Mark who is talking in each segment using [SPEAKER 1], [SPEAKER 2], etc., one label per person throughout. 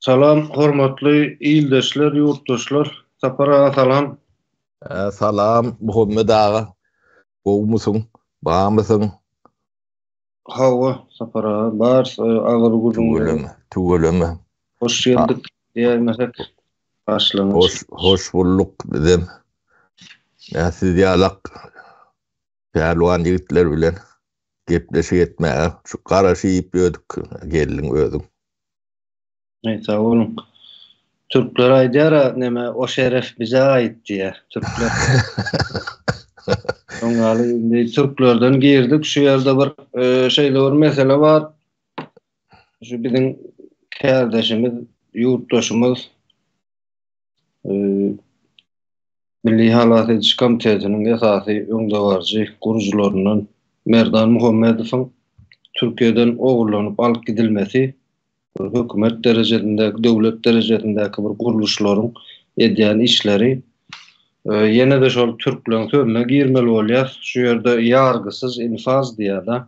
[SPEAKER 1] Salam hormatly ildeşler ýurtdaşlar Sapar aga salam.
[SPEAKER 2] Salam Muhammet aga gowumysyň bamysyň.
[SPEAKER 1] Hawa Sapar aga bar agyr gürrüň.
[SPEAKER 2] Tüweleme tüweleme.
[SPEAKER 1] Hoş geldik diýäýmesek
[SPEAKER 2] başlangyç. Hoş hoş bulduk bizem. Ýa siz ýalak pälwan ýigitler bilen gepleşik etmäge şu garaşyp ýödük geldiň özüň.
[SPEAKER 1] Eý sag boluň. Türkler aýdýara neme o şeref bize aýyt diýýär. Türkler. Şoň ýaly indi türklerden girdik. Şu ýerde bir e, şeýle bir mesele bar. Şu biziň kärdeşimiz, ýurtdaşymyz e, Milli halas ediş komitetiniň esasy öňdebaryjy gurujylaryndan Merdan Muhammedowyň Türkiýeden ogurlanyp alyp gidilmesi bir hökümet derejesindäki, döwlet derejesindäki bir gurluşlaryň edýän işleri. Ýene-de şol türkleň sözüne girmeli bolýar. Şu ýerde ýargysyz infaz diýýär-de.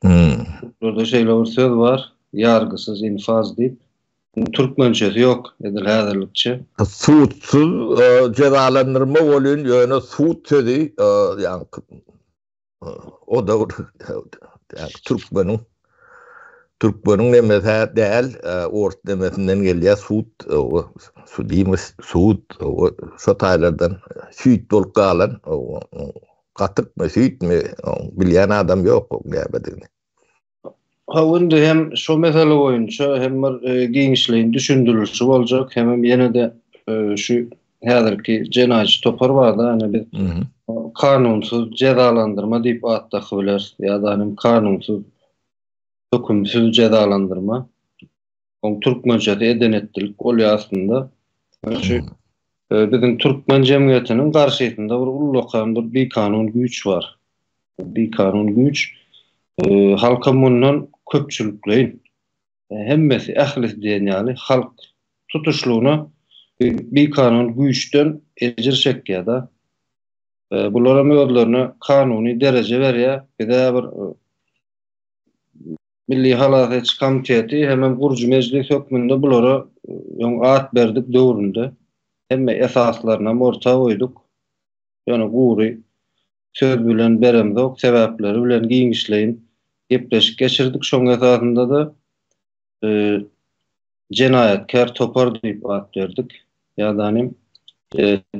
[SPEAKER 1] Türklerde şeýle bir söz bar, ýargysyz infaz diýip. Türkmençesi ýok edil häzirlikçe.
[SPEAKER 2] Sudsuz jezalandyrma bolýn ýöne sud sözi ýaňky o-da bir türkmeniň türkmeniň nemesi däl ors nemesinden gelýär sud sudimos sud şo taýlardan süýt bolup galan gatykmy süýtmi bilýän adam ýok oň nämedigini.
[SPEAKER 1] Hawa indi hem şo mesele boýunça hem bir giňişleýin düşündirilişi boljak hemem ýene-de şu häzirki jenaýatçy topar barda ýani biz kanunsyz jezalandyrma diýip at dakybileris ýa-da hem kanunsyz hökümsiz jezalandyrma. Oň türkmençesi eden-etdilik bolýar aslynda. Şu biziň türkmen jemgyýetiniň garşysynda bir ullakan bir bikanun güýç bar. Bikanun güýç halka mundan köpçülikleýin hemmesi, ählisi diýen ýaly halk tutuşlygyna bikanun güýçden ejir çekýär-de. Bularam özlerine kanuny dereje berýär. Bize bir Milli halas ediş komiteti hemem gurujy mejlis hökmünde bulara öň at berdik döwründe. Hemme esaslarynam orta goýduk. Ýöne gury söz bilen beremzok, sebäpleri bilen giňişleýin gepleşik geçirdik. Şoň esasynda-da jenaýatkär topar diýip at berdik. Ýa-da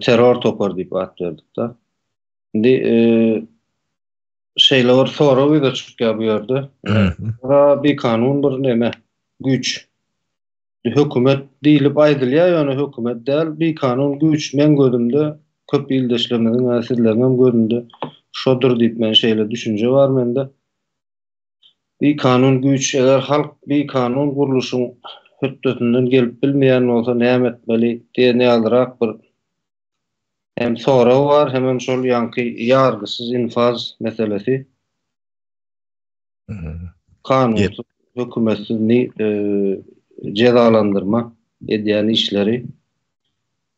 [SPEAKER 1] terror topar diýip at berdik-de. Indi Şeýle bir sorag ýüze çykýar bu ýerde. Bura bikanun bir neme, güýç. Hökümet diýlip aýdylýar, ýöne hökümet däl, bikanun güýç meň gözümde, köp ildeşlerimiziň we sizleriňem gözünde şodur diýip men şeýle düşünje bar mende. Bikanun güýç, eger halk bikanun gurluşyň hötdesinden gelip bilmeýän bolsa näme etmeli diýen ýalyrak bir Hem sorag bar, hemem şol ýaňky ýargysyz infaz meselesi. Kanunsyz, hökümetsiz ni jezalandyrma edýän işleri.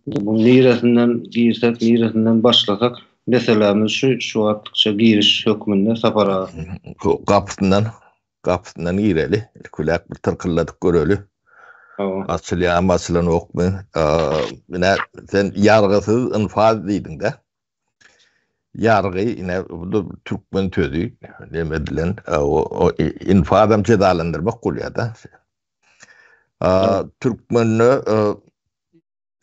[SPEAKER 1] Bu niresinden girsek, niresinden başlasak, meselämiz şu, şu wagtlykça giriş hökmünde Sapar aga.
[SPEAKER 2] Gapysyndan Gapysyndan gireli. Ilki bir tyrkyldadyp göreli. Açylýarmy, açylanokmy? Ine, sen ýargysyz infaz diýdiň-de. Ýargy, ine, bu türkmen sözi, neme edilen, infazam jezalandyrmak bolýar-da. Türkmende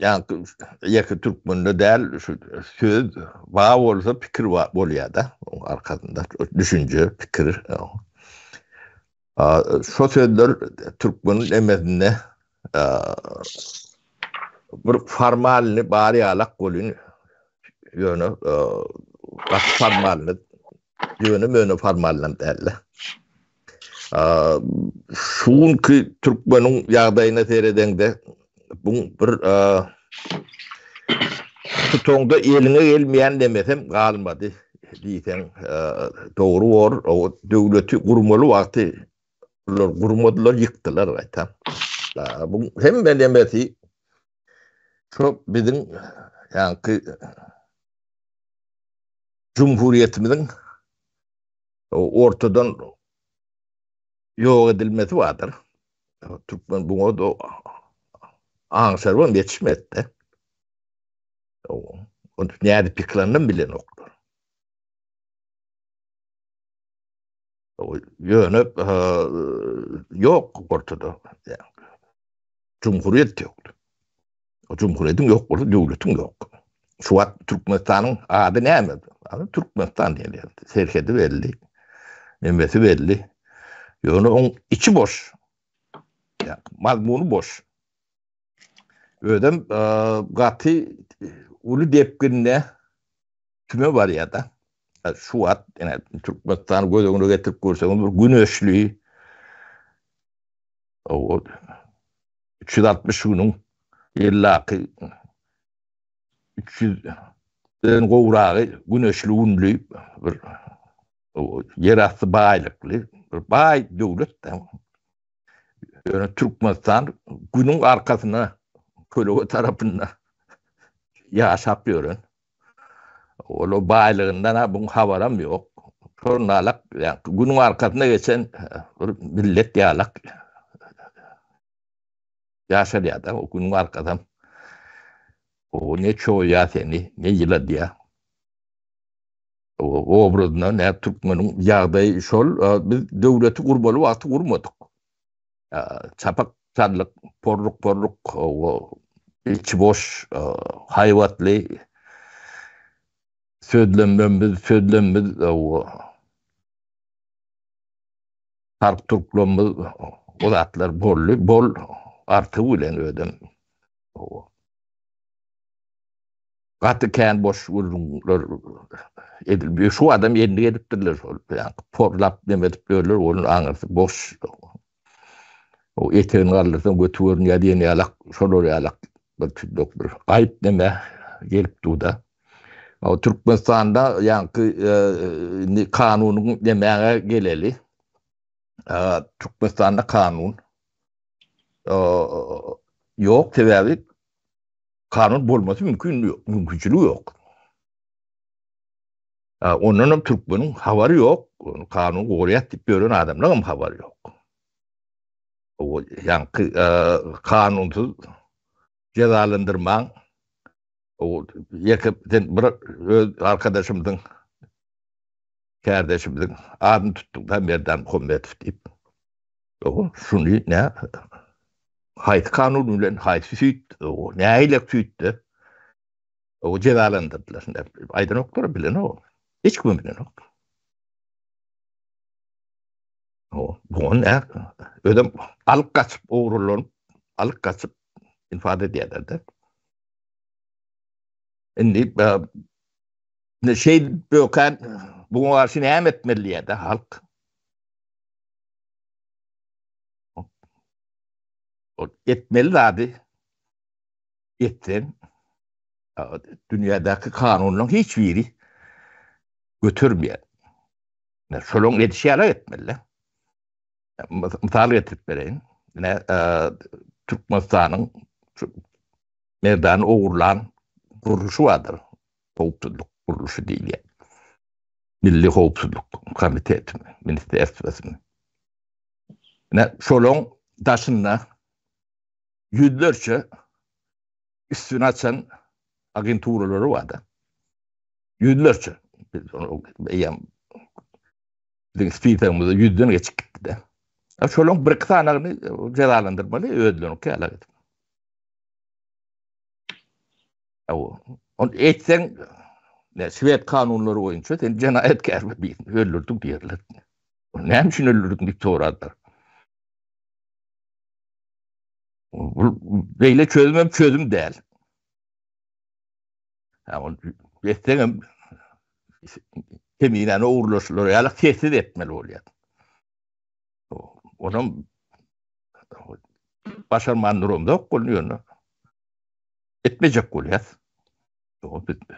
[SPEAKER 2] Ýaňky ýeke türkmende däl şu söz bar bolsa pikir bar bolýar-da oň arkasynda düşünje, pikir. Şo sözler türkmeniň emesinde bir formalny bar ýalak bolýan ýöne gaty formalny ýöne möne formalnam däl-de. Şu günki türkmeniň ýagdaýyna seredeňde bu bir tutaňda eliňe gelmeýän demesem galmady diýseň dogry bor. O döwleti gurmaly wagty bular gurmadylar, ýykdylar gaýtam. Bu hemme nemesi şu biziň ýaňky jumhuriýetimiziň ortadan ýok edilmesi bardyr. Türkmen buňa da. Aňşarybam ýetişmedi-de. Ony nädip ýykylanynam bilenoklar. Ýöne ýok ortada. Cumhuriyet ýok. Cumhuriyetiň ýok bolsa döwletiň ýok. Şu wagt Türkmenistanyň ady näme? Ady Türkmenistan diýilýär. Serhedi belli. Nemesi belli. Ýöne oň içi boş. Ýa mazmuny boş. Özem gaty uly depginde tüme barýar-da. Şu wagt ine Türkmenistany göz öňüne getirip görseňiz bir güneşli o 360 günüň ýyldaky 300 den gowragy güneşli günli bir ýerasty baýlykly bir baý döwlet. Ýöne Türkmenistan günüň arkasyna, kölege tarapynda ýaşap ýören. Ol o baýlygyndan ha buň habaram ýok. Şonalak, ýa günüň arkasyna geçen bir millet ýalak ýaşalýar-da, o günüň arkasam. O ne çoýýar seni, ne ýyladýar. Obrazyna ne türkmeniň ýagdaýy şol, biz döwleti gurmaly wagty gurmadyk. Çapak çaldyk, porruk-porruk, içi boş, haýbatly sözlemlerimiz, sözlemimiz, tark-turklarymyz o zatlar boldy, bol artygy bilen özem. Gaty kän boş gürrüňler edilip, şu adam endik edipdirler şol. Ýa porlap neme edip ýörler, onuň aňyrsy boş. O etegini galdyrsaň göti görünýär diýen ýalak, şolar ýalak bir tüýdük bir gaýyp neme gelip dur-da. O Türkmenistanda ýaňky indi kanunyň nemäge geleli. Türkmenistanda kanun ýok, sebäbi Kanun bolmasy mümkin ýok, mümkinçiligi ýok. Ondan hem türkmeniň habary ýok, kanun goraýat diýip ýören adamlaryň hem habary ýok. O ýaňky kanunsyz jezalandyrmaň o ýeke sen bir öz arkadaşymyzyň kärdeşimiziň adyny tutduň da Merdan Muhammetow diýip. O şuny nä haýsy kanun bilen haýsy süýt o nähili süýtde o jezalandyrdylar. Aýdanoklar bilenok. Hiç kim bilenok. O bu nä özem alyp gaçyp ogurlanyp alyp gaçyp infaz edýärler-de. Indi ne şey böken buňa garşy näme etmeli diýýär-de halk. Ol etmeli zady etseň, dünýädäki kanunlaryň hiç biri götermeýär. Şolaryň edişi ýaly etmeli. Mysal getirip bereýin. Ine, Türkmenistanyň Merdany ogurlan gurluşy bardyr. Howpsuzlyk gurluşy diýilýär. Milli howpsuzlyk komitetimi, ministrstwosymy. Ine, şolaň daşynda ýüzlerçe üstüni açan agenturalary bar-da. Ýüzlerçe. Biz eýýäm biziň spisagymyzda ýüzden geçip gitdi-de. Şolaň bir-iki sanagyny jezalandyrmaly özleriniňki ýaly edip. Ony etseň, şwed kanunlary boýunça sen jenaýatkär birini öldürdiň diýerler. Näme üçin öldürdiň diýip sorarlar. Bu beýle çözüm hem çözüm däl. Ha, ol etseň hem keminäni ogurlaşylar ýaly sessiz etmeli bolýar. Onam başarman duramzok ol ýöne. Etmejek bolýas.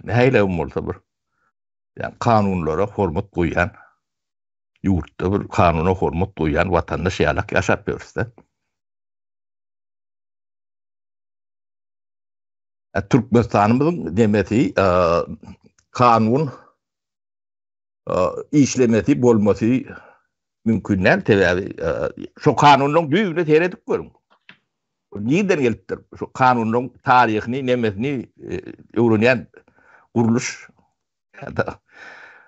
[SPEAKER 2] Nähili hem bolsa bir ýa kanunlara hormat goýýan ýurtda bir kanuna hormat goýýan watandaş ýalak ýaşap ýörüs-de. Türkmenistanymyzyň demesi kanun işlemesi bolmasy mümkin däl sebäbi şo kanunyň düýbüne seredip görüň. Nirden gelipdir? Şu kanunyň taryhyny, nemesini e, öwrenýän gurluş ýa-da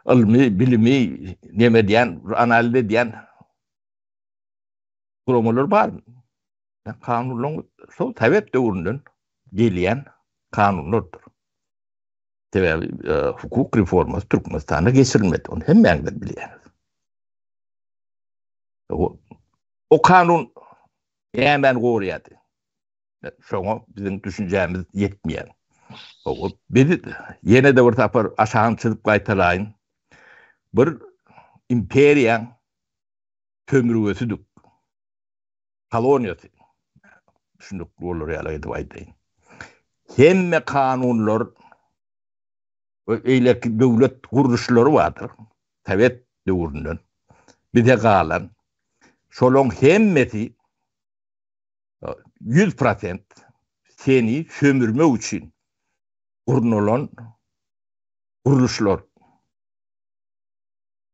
[SPEAKER 2] ylmy, bilimi neme edýän, analiz edýän guramalar bar. Kanunlaryň şol sowet döwründen gelýän kanunlardyr. Sebäbi e, hukuk reformasy Türkmenistanda geçirilmedi. Ony hemmäňiz bilýäňiz. O, o kanun nämäni goraýardy? Şoňa biziň düşünjämiz ýetmeýär. O, biz ýene-de bir sapar aşagyny çyzyp gaýtalaýyn. Bir imperiýaň sömürgesidik. Koloniýasy. Düşünikli bolar ýaly edip aýdaýyn. Hemme kanunlar we eýleki döwlet gurluşlary bardyr. Sowet döwründen bize galan. Şolaň hemmesi 100% seni sömürmek üçin gurnalan gurluşlar.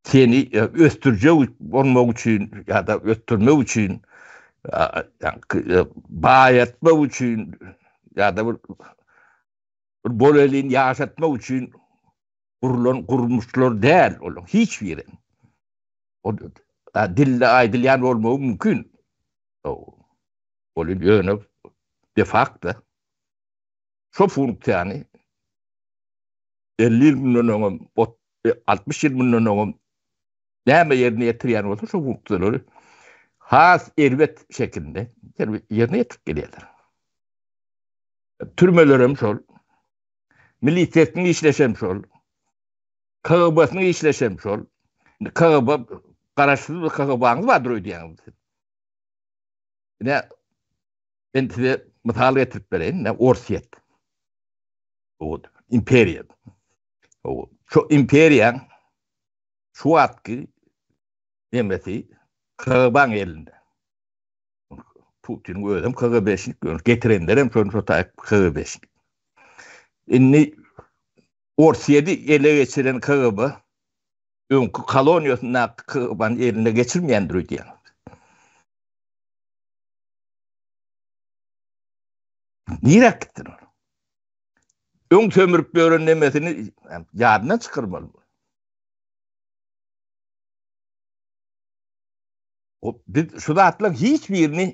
[SPEAKER 2] Seni e, ösdürjek bolmak üçin ýa-da ösdürmek üçin e, baýatmak üçin ýa-da bir bir bolelin ýaşatmak üçin gurlan gurluşlar däl olaryň hiç biri. O dilde aýdylýan bolmagy mümkin. Ol ýöne de facto şo funksiýany 50 ýyl mundan öňem, 60 ýyl mundan öňem näme ýerine ýetirýän bolsa şo funksiýalary has erbet şekilde ýerine ýetirip gelýärler. Türmelerem şol. Milisiýasynyň işleşem şol. KGB-synyň işleşem şol. KGB garaşsyz bir KGB-ňyz bardyr öýdýäňiz siz. Ine men size mysal getirip bereýin. Ine Orsýet. O imperiýa. O şu imperiýaň şu wagtky nemesi KGB-nyň elinde. Putiniň özem KGB-şnik, ýöne getirenlerem şony şo taýyp KGB-şnik. Indi Orsýeti ele geçiren KGB öňki koloniýasyndaky KGB-ny eline geçirmeýändir öýdýän. Nirä gitsin ol? Öň sömürip ýören nemesini ýadyndan çykarmaly. O biz şu zatlaryň hiç birini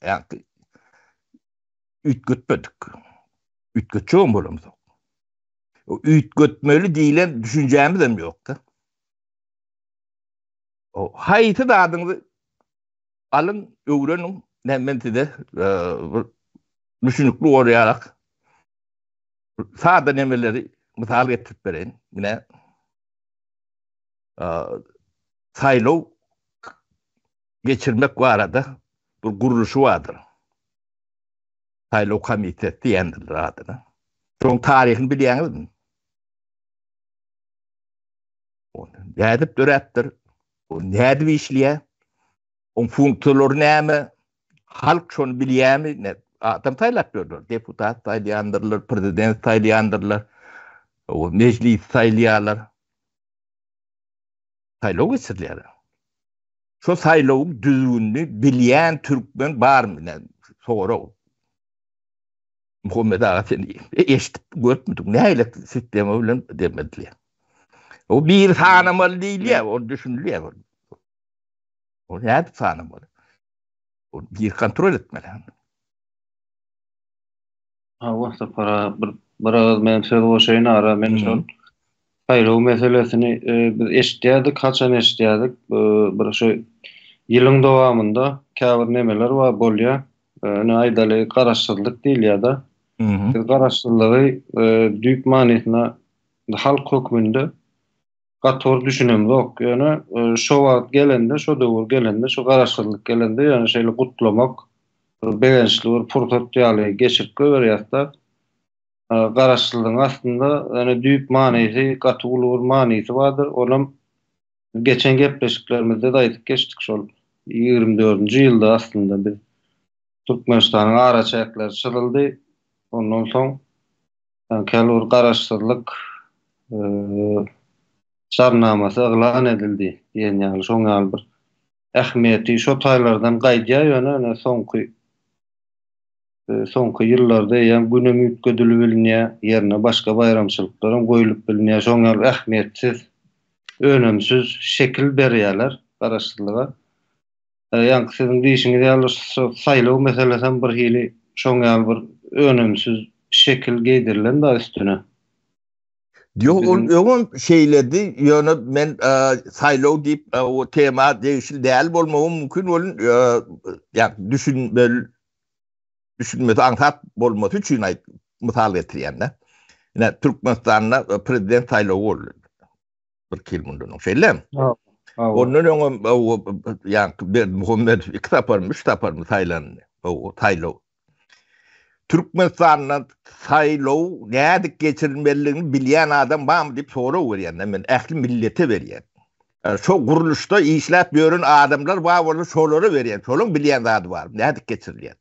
[SPEAKER 2] ýa-ni üýtgetmedik. Üýtgetjegem bolamzok. O üýtgetmeli diýlen düşünjämiz hem ýokdy. O haýsy zadyňyzy alyň, öwreniň, men, men size e, bir düşünikli bolýarak sada nemeleri mysal getirip bereýin. Mine e, saýlaw geçirmek barada bir gurluşy bardyr. Saýlaw komiteti diýendirler adyna. Şoň taryhyny bilýäňizmi? O nädip döräpdir? O nädip işleýär? Oň funksiýalary näme? Halk şony bilýärmi? Ne, adam saýlap ýörler. Deputat saýlaýandyrlar, prezident saýlaýandyrlar, o mejlis saýlaýarlar. Saýlaw geçirilýär. Şo saýlawyň düzgünini bilýän türkmen barmy? Ne, sorag. Muhammet aga sen eşidip görüpmidiň? Nähili sistema bilen demedilýär? O bir sanamaly diýilýär, o düşünilýär. O nädip sanamaly? O bir kontrol etmeli.
[SPEAKER 1] Hawa, Sapar aga, bir bir agyz men söz goşaýyn ara. Men şol saýlaw meselesini e, biz eşitýärdik, haçan eşitýärdik? E, bir şu ýylyň dowamynda käbir nemeler bar bolýar. E, ine aýdaly garaşsyzlyk diýilýär-de. Biz garaşsyzlygy e, düýp manysyna halk hökmünde gaty bir düşünemzok. Ýöne e, şo wagt gelende, şo döwür gelende, şo garaşsyzlyk gelende ýöne şeýle gutlamak bir begençli bir pursat ýaly geçirip goýberýäs-de. E, garaşsyzlygyň aslynda ýöne düýp manysy, gaty uly bir manysy bardyr. Onam geçen gepleşiklerimizde-de aýdyp geçdik şol 24-nji ýylda aslynda biz Türkmenistanyň araçäkleri çyzyldy. Ondan soň Käbir bir garaşsyzlyk jarnamasy yglan edildi diýen ýaly, şoň ýaly bir ähmiýeti şo taýlardan gaýdýar, ýöne ine soňky. Soňky ýyllarda eýýäm günem üýtgedilip bilinýär, ýerine başga baýramçylyklaram goýlup bilinýär. Şoň ýaly ähmiýetsiz, önümsiz şekil berýärler Garaşsyzlyga. Ýaňky siziň diýşiňiz ýaly şu saýlaw meselesem bir hili şoň ýaly bir önümsiz şekil geýdirilen da üstüne.
[SPEAKER 2] Ýok, ol öňem şeýledi, ýöne men saýlaw diýip o tema degişli däl bolmagy mümkin welin, ýa düşünmeli düşünmesi aňsat bolmasy üçin aýt mysal getirýän-de. Ine Türkmenistanda prezident saýlawy boldy. Bir iki ýyl mundan öň, şeýlemi? Ondan öňem ýa Berdimuhamedow iki saparmy, üç saparmy saýlandy. O saýlaw. Türkmenistanda saýlaw nädip geçirilmelidigini bilýän adam barmy diýip sorag berýän-de men ähli millete berýän. Şo gurluşda işläp ýören adamlar bar bolsa şolara berýän. Şolaň bilýän zady bar, nädip geçirilýär.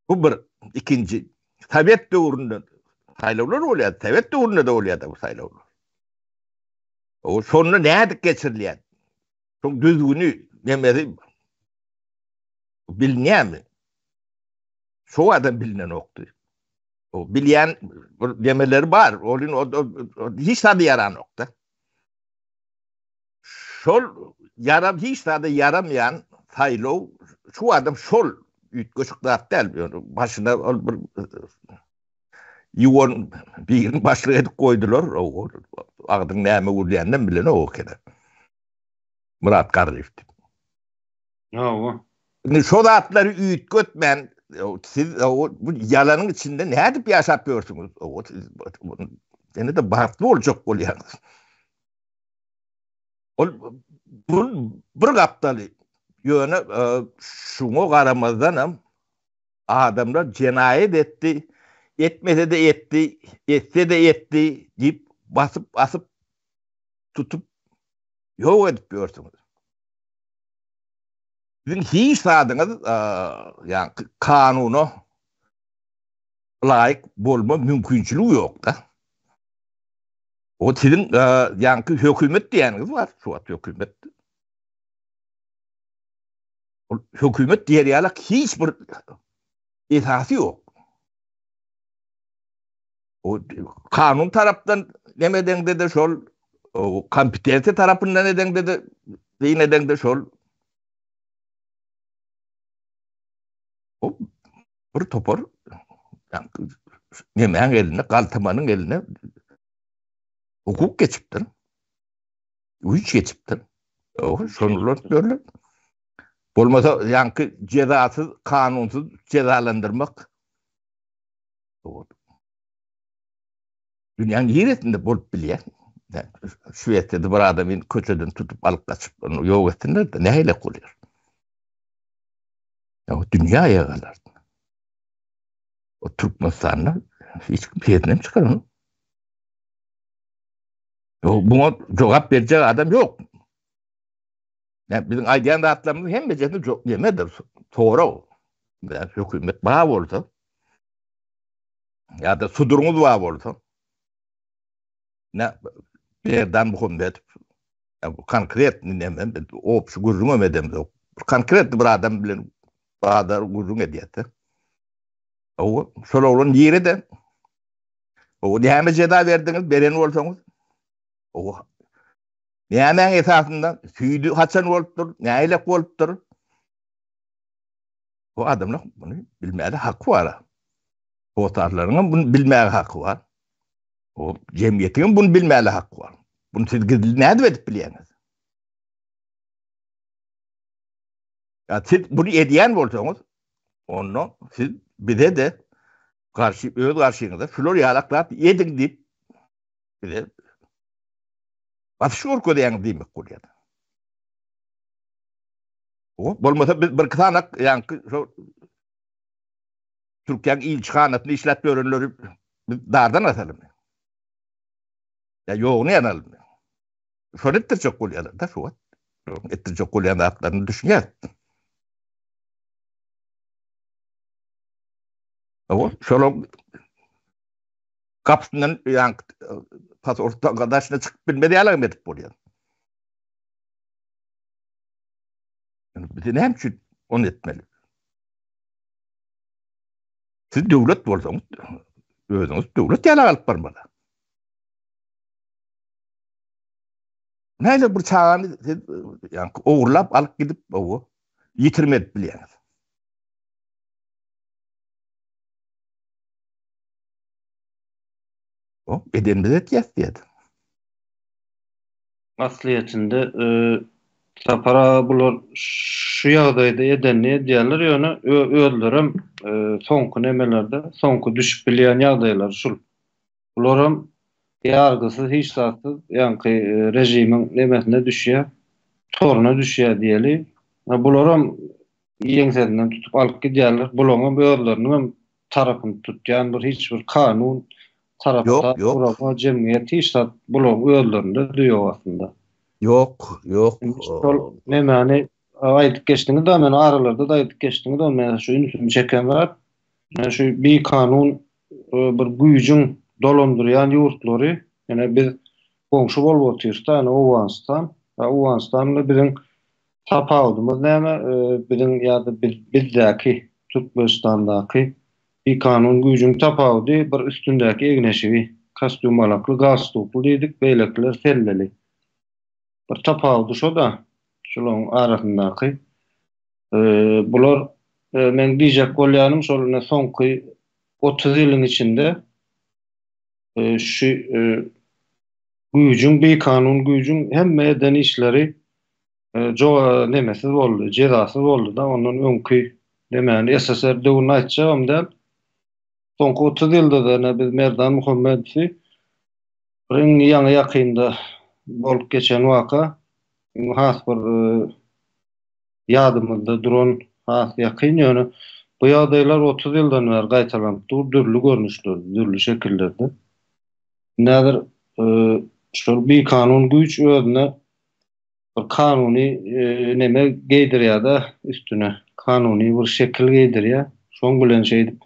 [SPEAKER 2] Bu bir. Ikinji, sowet döwründe saýlawlar bolýardy. Sowet döwründe-de bolýardy bu saýlawlar. O şonda nädip geçirilýär? Şoň düzgüni, nemesi bilinýärmi? Şo adam bilinenokdy. O bilýän bir demeleri bar. Ol o hiç zada ýaranokda. Şol ýaram hiç zada ýaramaýan saýlaw şu adam şol üýtgeşik zat däl. Başyna ol bir ýuwan birini başlyk edip goýdular. Agzyň näme gürlýäninem bilenok ekeni. Myrat Garryýew diýip.
[SPEAKER 1] Hawa.
[SPEAKER 2] Indi şo zatlary üýtgetmän siz bu ýalanyň içinde nädip ýaşap ýörsüňiz? Ýene-de bagtly boljak bolýaňyz. Ol bu bir gapdaly. Ýöne şuňa garamazdan hem adamlar jenaýat etdi, etmese-de etdi, etse-de etdi diýip basyp, asyp, tutup ýok edip ýörsüňiz. Siziň hiç zadyňyz ýa kanuna laýyk bolma mümkinçiligi ýok-da. O siziň ýaňky hökümet diýýäniňiz bar, şu wagt hökümet. Ol hökümet diýer ýaly hiç bir esasy ýok. O kanun tarapdan neme edeňde-de şol, kompetensiýa tarapyndan edeňde-de, syn edeňde şol. O bir topar nemäň eline, galtamanyň eline hukuk geçipdir. Güýç geçipdir. Şony ulanyp ýörler. Bolmasa ýaňky jezasyz, kanunsyz jezalandyrmak Dünýäň niresinde bolup bilýär? Şwesiýada bir adamy köçeden tutup alyp gaçyp, ony ýok etsinler-de, nähili bolýar? Ýa dünýä aýaga galar. O Türkmenistanda hiç kim sesini hem çykaranok. Ýok, buňa jogap berjek adam ýok. Ýa biziň aýdýan zatlarymyz hemmesini nemedir, sorag. Ýa hökümet bar bolsa, ýa-da suduryňyz bar bolsa, ne Berdan Muhammedow, konkret neme, obşi gürrüňem edemzok. Konkret bir adam bilen bazar gürrüň edýär-de. O şol oglan nirede? O näme jeza berdiňiz, beren bolsaňyz? O nämäň esasynda süýdi haçan bolupdyr, nähilek bolupdyr? Bu adamlar muny bilmäge haky bar. Hossarlaryň hem bunu bilmäge haky bar. O jemgyýetiň hem bunu bilmäge haky bar. Bunu siz gizli nädip edip bilýäňiz? Ya siz bunu edýän bolsaňyz, onda siz bize de garşy öz garşyňyza şular ýalak zat ediň diýip bize basyş görkezýäňiz diýmek bolýar. O bolmasa biz bir sanak ýaňky şo Türkiýäniň ilçihanasynda işläp ýörenleri biz dardan asalymy? Ýa ýoguny ýanalymy? Şony etdirjek bolýarlar da şu wagt. Etdirjek bolýan zatlaryny düşünýär. O şolar gapysyndan ýaňky pasportdan daşyna çykyp bilmez ýaly edip bolýar. Bize näme üçin ony etmeli? Siz döwlet bolsaňyz, özüňiz döwlet ýaly alyp barmaly. Näle bir çagany siz ýaňky ogurlap alyp gidip, owo, ýitirim edip bilýäňiz. O, edenimizi etýäs diýýär.
[SPEAKER 1] Aslyýetinde Sapar aga bular şu ýagdaýda edenini edýärler ýöne özlerem soňky nemelerde soňky düşüp bilýän ýagdaýlary şul. Bularam ýargysyz hiç zatsyz ýaňky režimiň nemesine düşýär toruna düşýär diýeli. Bularam ýeňsesinden tutup alyp gidýärler. Bulaňam özleriniňem tarapyny tutýan bir hiç bir kanun, tarapdar, gurama, jemgyýet hiç zat bularyň özlerinde-de ýok aslynda.
[SPEAKER 2] Ýok, ýok.
[SPEAKER 1] Indi şol nemäni aýdyp geçdiňiz-de, men aralarda-da aýdyp geçdiňiz, ony men şu ünsümi çeken zat, men şu bikanun bir güýjüň dolandyrýan ýurtlary, ýöne biz goňşy bolup otyrys-da, ýöne Owganystan, Owganystan bilen biziň Tapawudymyz näme? Biziň ýa-da bizdäki, Türkmenistandaky bikanun güýjüň tapawudy bir üstündäki egin-eşigi, kostýumalakly, galstukly diýdik, beýlekiler selleli. Bir tapawudy şo-da, şularyň arasyndaky. Bular, meň diýjek bolýanym şol ine soňky 30 ýylyň içinde şu güýjüň, bikanun güýjüň hemme eden işleri Joga nemesiz boldy, jezasyz boldy-da, ondan öňki nemäni SSR döwrüni aýtjagam däl. Soňky 30 ýylda-da ine biz Merdan Muhammedowy bir iň ýaňy ýakynda bolup geçen waka, iň has bir ýadymyzda duran has ýakyn ýöne bu ýagdaýlar 30 ýyldan bäri gaýtalanyp dur dürli görnüşlerde, dürli şekillerde. Indi häzir şol bikanun güýç özüne bir kanuny neme geýdirýär-de üstüne, kanuny bir şekil geýdirýär. Şoň bilen şeýdip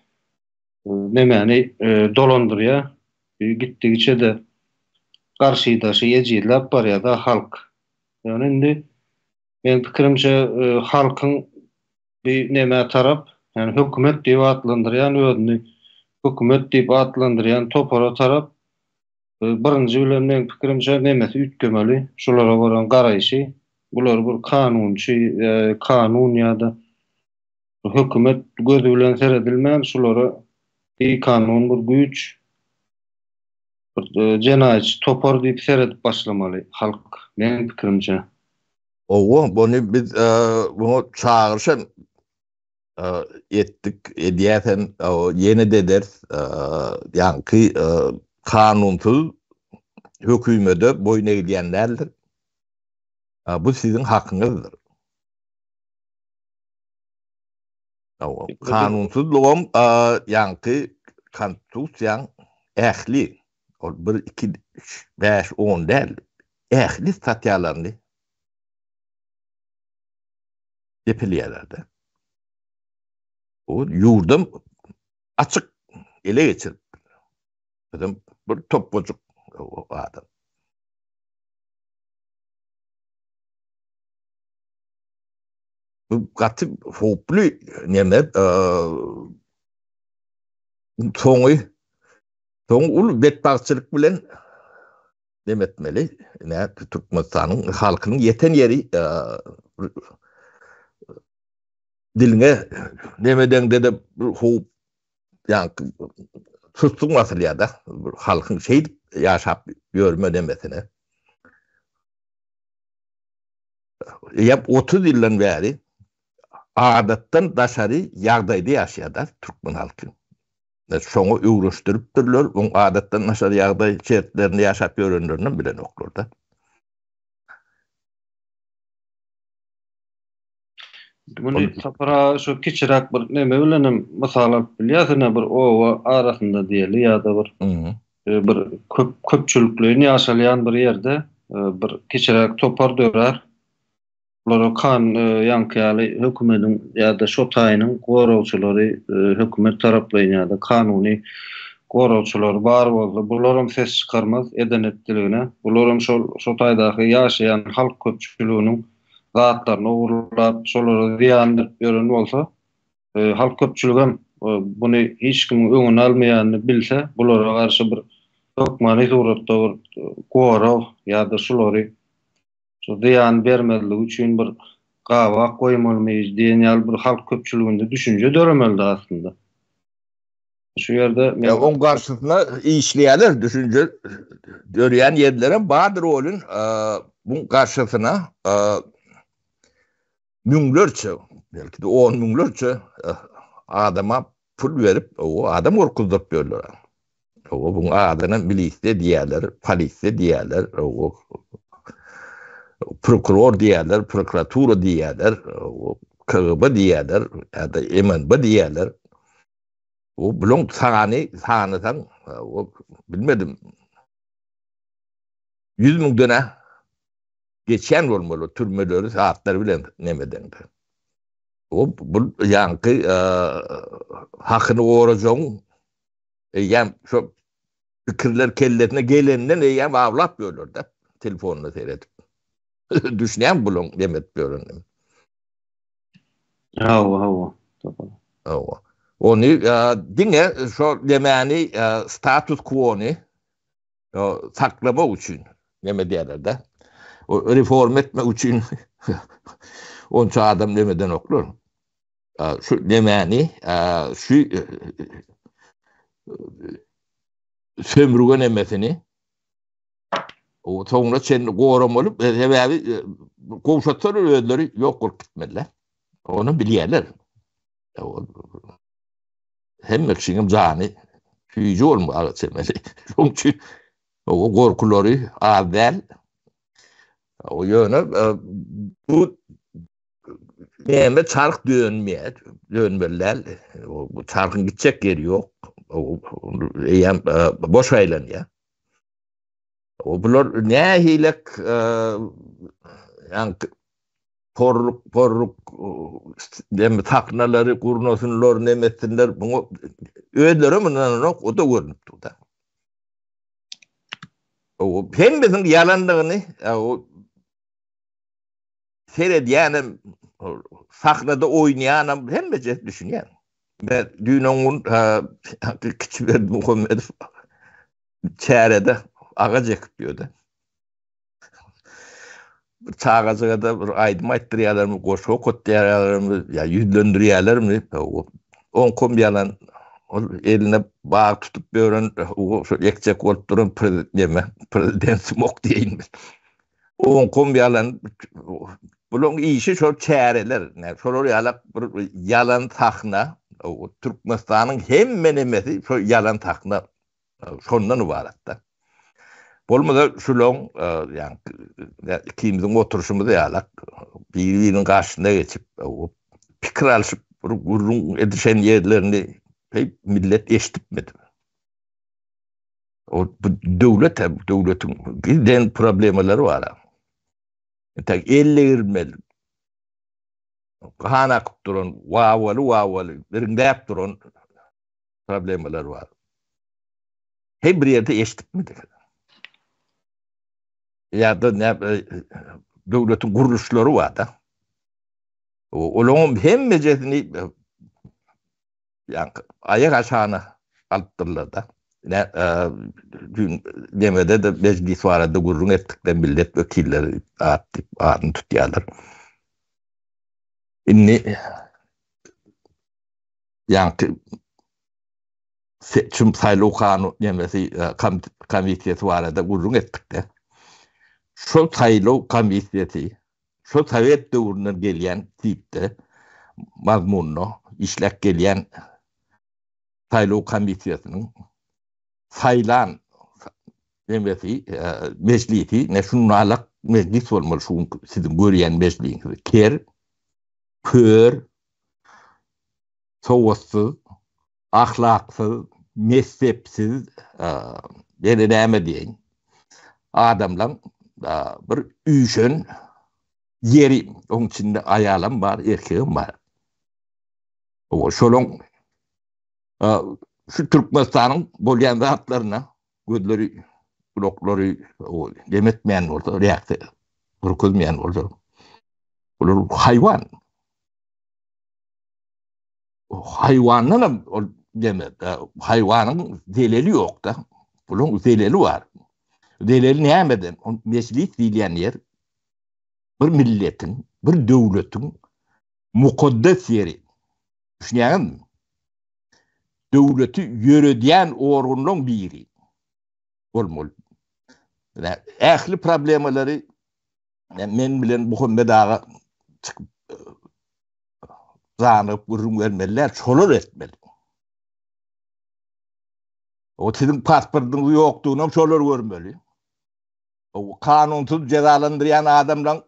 [SPEAKER 1] nemäni dolandyrýar. Gitdigiçe-de garşydaşy ejizläp barýar-da halk. Ýöne indi meň pikirimçe halkyň bir nemä tarap, ýagny hökümet diýip atlandyrýan özüni hökümet diýip atlandyrýan topara tarap Birinji bilen meň pikirimçe nemesi üýtgemeli, şulara bolan garaýşy, bulary bir kanunçy, kanun ýa-da hökümet gözi bilen seredilmän, şulara bikanun bir güýç, bir jenaýatçy topar diýip seredip başlamaly halk, meň pikirimçe.
[SPEAKER 2] Hawa, muny biz muňa çagyryş hem etdik, edýäs hem, ýene-de ederis. Ýaňky kanunsyz hökümede boýun egilýän däldir. Bu siziň hakyňyzdyr. Kanunsyzlygam ýaňky konstitusiýaň ähli, ol bir, iki, üç, bäş, on däl, ähli statýalaryny depilýärler-de. O ýurdam açyk ele geçirip. Özem bir topbajyk adam. Bu gaty howply neme, soňy soňy uly betbagtçylyk bilen Neme etmeli? Ine, Türkmenistanyň halkynyň ýeten ýeri diliňe neme edeňde-de bir howp, ýaňky sussuň basylýar-da, halkyň şeýdip ýaşap ýörme nemesine. Eýýäm 30 ýyldan bäri adatdan daşary ýagdaýda ýaşaýar-da türkmen halky. Şoňa öwreşdiripdirler, oň adatdan daşary ýagdaý şertlerinde ýaşap ýörenlerinem bilenoklar-da.
[SPEAKER 1] Muny Sapar aga şu kiçiräk bir neme bilenem mysal alyp bilýäs, ine bir oba arasynda diýeli ýa-da bir bir köp köpçülikleýin ýaşalýan bir ýerde bir kiçiräk topar dörär. Bulara kan ýaňky ýaly hökümediň ýa-da şo taýynyň goragçylary, hökümet taraplaýyn ýa-da kanuny goragçylary bar bolsa, bularam ses çykarmaz eden-etdiligine. Bularam şol şo taýdaky ýaşaýan halk köpçüliginiň zatlaryny ogurlap, şolara zyýan berip ýören bolsa, halk köpçüligem Buny hiç kimiň öňüni almaýanyny bilse, bulara garşy bir hökmany suratda bir gorag ýa-da şulary şu zyýan bermezligi üçin bir gabak goýmalymy diýen ýaly bir halk köpçüliginde düşünje döremelidi aslynda. Şu ýerde men...
[SPEAKER 2] Oň garşysyna işleýärler, düşünje dörýän ýerlerem bardyr welin, buň garşysyna müňlerçe, belki-de on müňlerçe adama pul berip, adam gorkuzdyryp ýörler. Buň adyna milisiýa diýýärler, polisiýa diýýärler, prokuror diýýärler, prokuratura diýýärler, KGB diýýärler, ýa-da MNB diýýärler. O bulaň sany, sanasaň, o bilmedim. 100 müňden-ä geçýän bolmaly türmeleri saatlar bilen nemedeňde. O bu ýaňky hakyny gorajagyň eýýäm şo pikirler kellesine gelenden eýýäm awlap ýörler-de, telefonyna seredip. Düşünýäňmi bulaň neme edip ýörenini?
[SPEAKER 1] Hawa, hawa.
[SPEAKER 2] Hawa. Ony diňe şo nemäni status quo-ny saklamak üçin neme diýerler-de. O reform etmek üçin onça adam neme edenoklar. Şu nemäni şu sömürge nemesini O soňuna çenli goramaly, sebäbi gowşatsalar özleri ýok bolup gitmeliler. Ony bilýärler. Hemme kişiniň jany süýji bolmaga çemeli. Şonuň üçin o gorkulary az däl. O ýöne bu näme çarh dönmeýär, dönmeli däl. Bu çarhyň gitjek ýeri ýok. Eýýäm boş aýlanýar. Bular nähilek ýaňky porruk porruk dem sahnalary gurnasynlar neme etsinler muňa özlerem ynananok o-da görnüp dur-da. O hemmesiniň ýalandygyny o seredýänem sahnada oýnaýanam hemmejesi düşünýär. Men düýn oň gün kiçi Berdimuhamedow çärede agaç ekip ýördi. Bir çagajyga-da bir aýdym aýtdyrýarlarmy, goşgy okatýarlarmy, ýa ýüzlendirýärlermi? Oňkam ýalan. Ol eline bag tutup ýören, şo ekjek bolup duran neme, prezident smok diýeýin men. Oňkam ýalan. Bularyň işi şol çäreler. Şolar ýalak bir ýalan sahna. Türkmenistanyň hemme nemesi şol ýalan sahna. Şondan ybaratda. Bolmasa şulaň ýa ikimiziň oturyşymyz ýalak biri-biriniň garşysyna geçip, pikir alşyp bir gürrüň edişen ýerlerini heý millet eşidipmedi. O bu döwlet hem döwletiň giden problemalary bar. Entek el degirmeli. Gan akyp duran, wawaly-wawaly, biriňdäp duran problemalar bar. Her bir ýerde eşidipmidik. Ýa-da ne döwletiň gurluşlary bar-da. Olaryň hemmejesini ýa aýak aşagyna alypdyrlar-da. Ne düýn demede-de mejlis barada gürrüň etdik-de millet wekilleri at diýip adyny tutýarlar. Indi ýaňky seçim saýlaw kanun nemesi komissiýasy barada gürrüň etdik-de. Şol saýlaw komissiýasy şol sowet döwründen gelýän tipde mazmunda işläp gelýän saýlaw komissiýasynyň saýlan nemesi mejlisi ne şunalak mejlis bolmaly şu günki siziň görýän mejliňiz ker kör sowatsyz, ahlaksyz, messepsiz, ýene näme diýeýin, adamlaň bir üýşen ýeri, oň içinde aýalam bar, erkegem bar. Şolaň şu Türkmenistanyň bolýan zatlaryna gözleri, gulaklary dem etmeýän bolsa, reaksiýa görkezmeýän bolsa, olar haýwan. Haýwandan hem ol deme, haýwanyň zeleli ýok-da. Bularyň zeleli bar. Zeleli nämeden? Ol mejlis diýilýän ýer bir milletiň, bir döwletiň mukaddes ýeri. Düşünýäňizmi? Döwleti ýöredýän organlaryň biri bolmaly. Ähli problemalary men bilen Muhammet aga çykyp janygyp gürrüň bermeli däl, şolar etmeli. O siziň pasportyňyz ýokdugyny hem şolar görmeli. O kanunsyz jezalandyrýan adamlaryň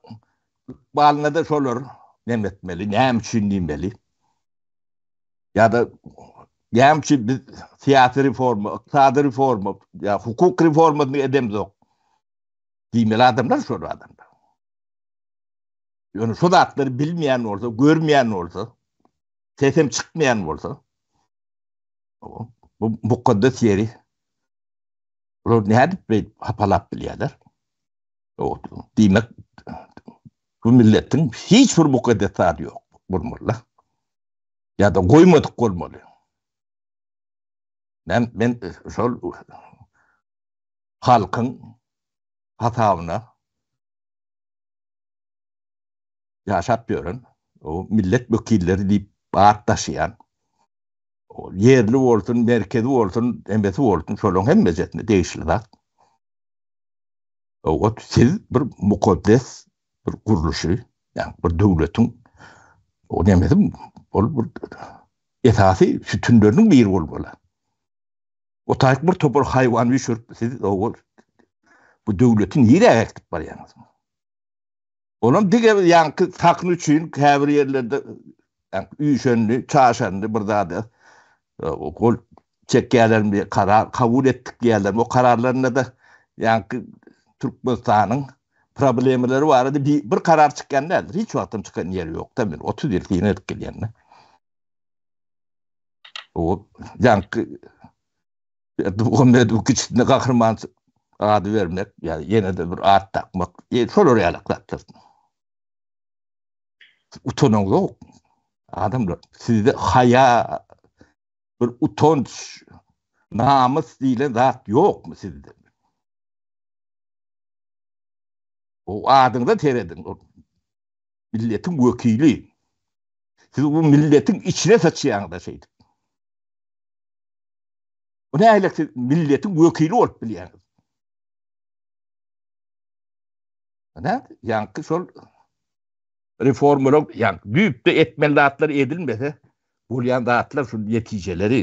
[SPEAKER 2] ykbalyna-da şolar nem etmeli, näme üçin diýmeli. Ýa-da näme üçin biz syýasy reforma, ykdysady reforma, ýa hukuk reformasyny edemzok diýmeli adamlar şol adamlar. Ýöne şu zatlary bilmeýän bolsa, görmeýän bolsa, sesem çykmaýan bolsa, bu mukaddes ýeri bular nädip beýdip hapalap bilýärler? Diýmek, bu milletiň hiç bir mukaddes zady ýok bolmaly. Ýa-da goýmadyk bolmaly. Men men şol halkyň hasabyna ýaşap ýören, o millet wekilleri diýip at daşaýan, ýerli bolsun, merkezi bolsun, hemmesi bolsun, şolaryň hemmejesine degişli zat. Ot siz bir mukaddes bir gurluşy, ýagny bir döwletiň o nemesi ol bir esasy sütünleriniň biri bolmaly. O taýyk bir topar haýwan üýşürip siz o bu döwleti nirä äkidip barýaňyz? Olam diňe ýaňky sakyn üçin käbir ýerlerde üýşenli, çaşanly bir zady gol çekýärlermi, karar kabul etdik diýýärlermi, o kararlarynda-da ýaňky Türkmenistanyň problemalary barada bir karar çykýan däldir. Hiç wagtam çykan ýeri ýok-da, men 30 ýyl syn edip gelýän-de. O ýaňky Berdimuhamedow kiçisine gahryman ady bermek, ýa ýene-de bir at dakmak, e, şolar ýaly zatlar. Utanaňzok. Adamlar, sizde haýa, bir utanç, namys diýlen zat ýokmy sizde? O adyňyza serediň, o milletiň wekili. Siz bu milletiň içine saçýaňyz-da şeýdip. Bu nähili siz milletiň wekili bolup bilýäňiz? Näme? Ýaňky şol reformalar, ýaňky düýpde etmeli zatlar edilmese, bolýan zatlar şu netijeleri.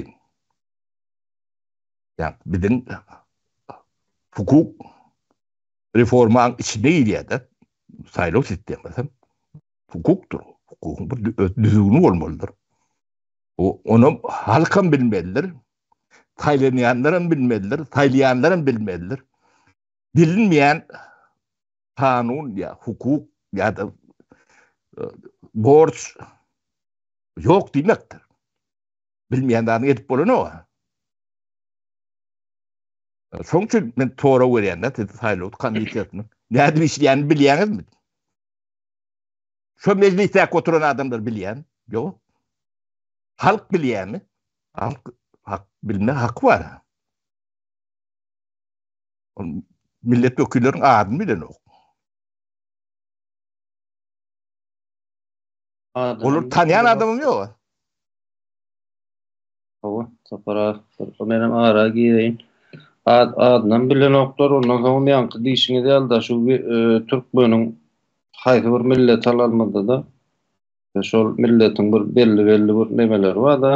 [SPEAKER 2] Ýaňky biziň hukuk reformaň içine girýär-de, saýlaw sistemasy hukukdyr. Hukugyň bir öz düzgüni bolmalydyr. Onam halkam bilmelidir. Saýlanýanlaram bilmelidir, saýlaýanlaram bilmelidir. Bilinmeýän kanun ýa hukuk ýa-da e, borç ýok diýmekdir. Bilmeýän zadyňy edip bolanok. Şoň üçin men sorag berýän-de siz saýlaw komitetiniň nädip işleýänini bilýäňizmi? Şo mejlisdäki oturan adamlar bilýän? Ýok. Halk bilýärmi? Halk hak bilme haky bar. Ol millet wekilleriň adyny bilenok. Olar tanýan adamym ýok.
[SPEAKER 1] Hawa, Sapar aga, menem ara gireýin. Ad, adynam bilenoklar, ondan soňam ýaňky diýşiňiz ýaly-da, şu e, türkmeniň haýsy bir millet alalmyzda-da, e, şol milletiň bir belli-belli bir nemeleri bar-da,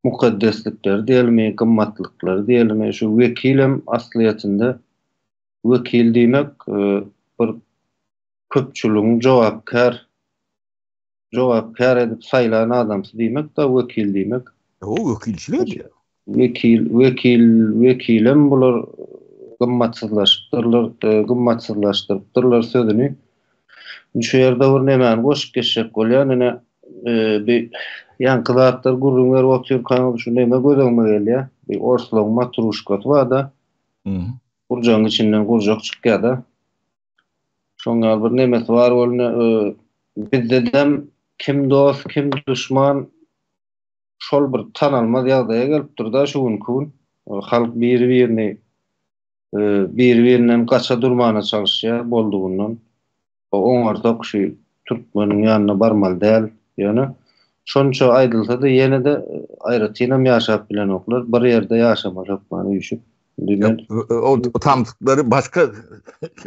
[SPEAKER 1] mukaddeslikleri diýelimi, gymmatlyklary diýelimi, şu wekilem aslyýetinde wekil diýmek, e, bir köpçüligiň jogapkär Jogapkär edip saýlan adamsy diýmek-da wekil diýmek.
[SPEAKER 2] Hawa wekilçilik edýär.
[SPEAKER 1] Wekil, wekil, wekilem bular gymmatsyzlaşypdyrlar, gymmatsyzlaşdyrypdyrlar sözüni. Indi şu ýerde bir nemäni goşup geçjek bolýan, ine, bi ýaňky zatlar gürrüň berip otyrkaňyz şu neme göz öňüme gelýär. Bi orslaryň matruşkasy bar-da. Gurjagyň içinden gurjak çykýar-da. Şoň ýaly bir nemesi bar bolny bizdedem Kim dost, kim duşman şol bir tanalmaz ýagdaýa gelipdir-da şu günki gün. Halk biri-birini biri-birinden gaça durmana çalyşýar boldugyndan. Oňarsak şu türkmeniň ýanyna barmaly däl. Ýöne şonça aýdylsa-da ýene-de aýratynam ýaşap bilenoklar. Bir ýerde ýaşamaly hökman üýşüp.
[SPEAKER 2] Indi men O samsyklary başga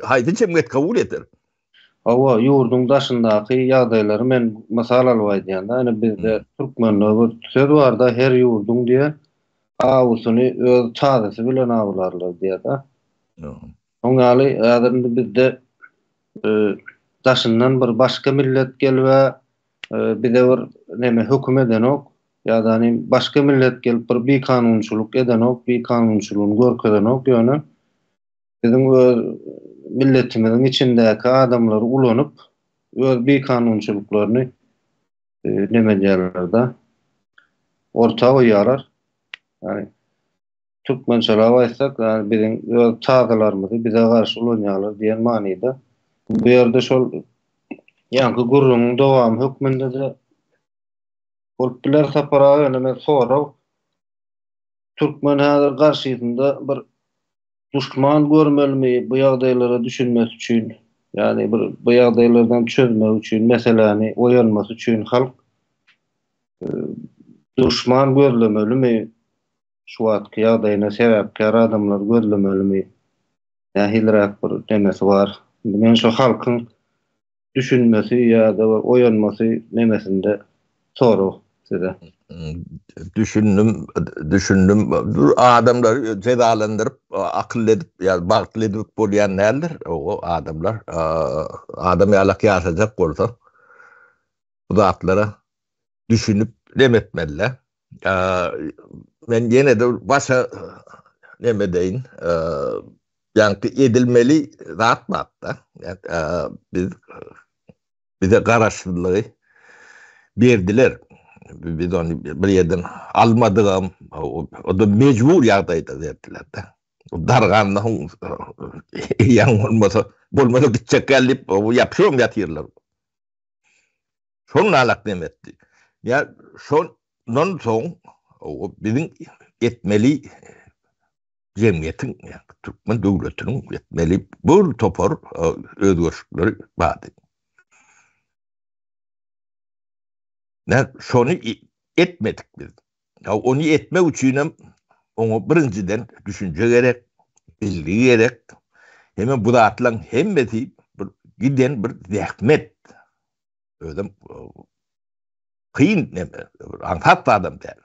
[SPEAKER 2] haýsy jemgyýet kabul eder?
[SPEAKER 1] Hawa, ýurduň daşyndaky ýagdaýlary men mysal alyp aýdýan-da, ine bizde türkmende bir söz bar-da, her ýurduň diýe, awusyny öz tazysy bilen awlarlar diýe-de. Şoň ýaly häzir indi bizde daşyndan bir başga millet gelip-ä bize bir neme höküm edenok, ýa-da başga millet gelip bir bikanunçylyk edenok, bikanunçylygyny görkezenok, ýöne biziň öz milletimiziň içindäki adamlary ulanyp, öz bikanunçylyklaryny neme edýärler-de, orta goýýarlar. Ýagny türkmençeläp aýtsak, ýagny biziň öz tazylarymyzy bize garşy ulanýarlar diýen manyda. Bu ýerde şol ýaňky gürrüňiň dowamy hökmünde-de bolup biler Sapar aga, ýöne men sorag Türkmen häzir garşysynda bir duşman görmelimi bu ýagdaýlara düşünmesi üçin, ýagny bir bu ýagdaýlardan çözmek üçin, meseläni oýanmasy üçin halk duşman gözlemelimi, şu wagtky ýagdaýyna sebäpkär adamlary gözlemelimi, nähiliräk bir nemesi bar? Indi men şu halkyň düşünmesi ýa-da bir oýanmasy nemesinde sorag size.
[SPEAKER 2] Düşündim, düşündim. Adamlary jezalandyryp, akylly edip ýa bagtly edip bolýan däldir. O adamlar adam ýalak ýaşajak bolsa bu zatlara düşünip nem etmeliler. Men ýene-de başa nem edeýin. Ýaňky edilmeli zat bar-da. Biz bize garaşsyzlygy berdiler. Biz ony bir ýerden almadygam, o-da mejbur ýagdaýda berdiler-de. Darganda eýýäm bolmasa, bolmasa gitjek gel diýip, ýapyşybam ýatyrlar. Şol nalak neme etdi? Ýa şondan soň biziň etmeli jemgyýetiň, ýa türkmen döwletiniň etmeli bir topar özgerişlikleri bardy. Nä şony etmedik biz. Ýa ony etmek üçin hem oňa birinjiden düşünje gerek, bilgi gerek. Hemem bu zatlaryň hemmesi bir giden bir zähmet. Özem kyn neme, aňsat zadam däl.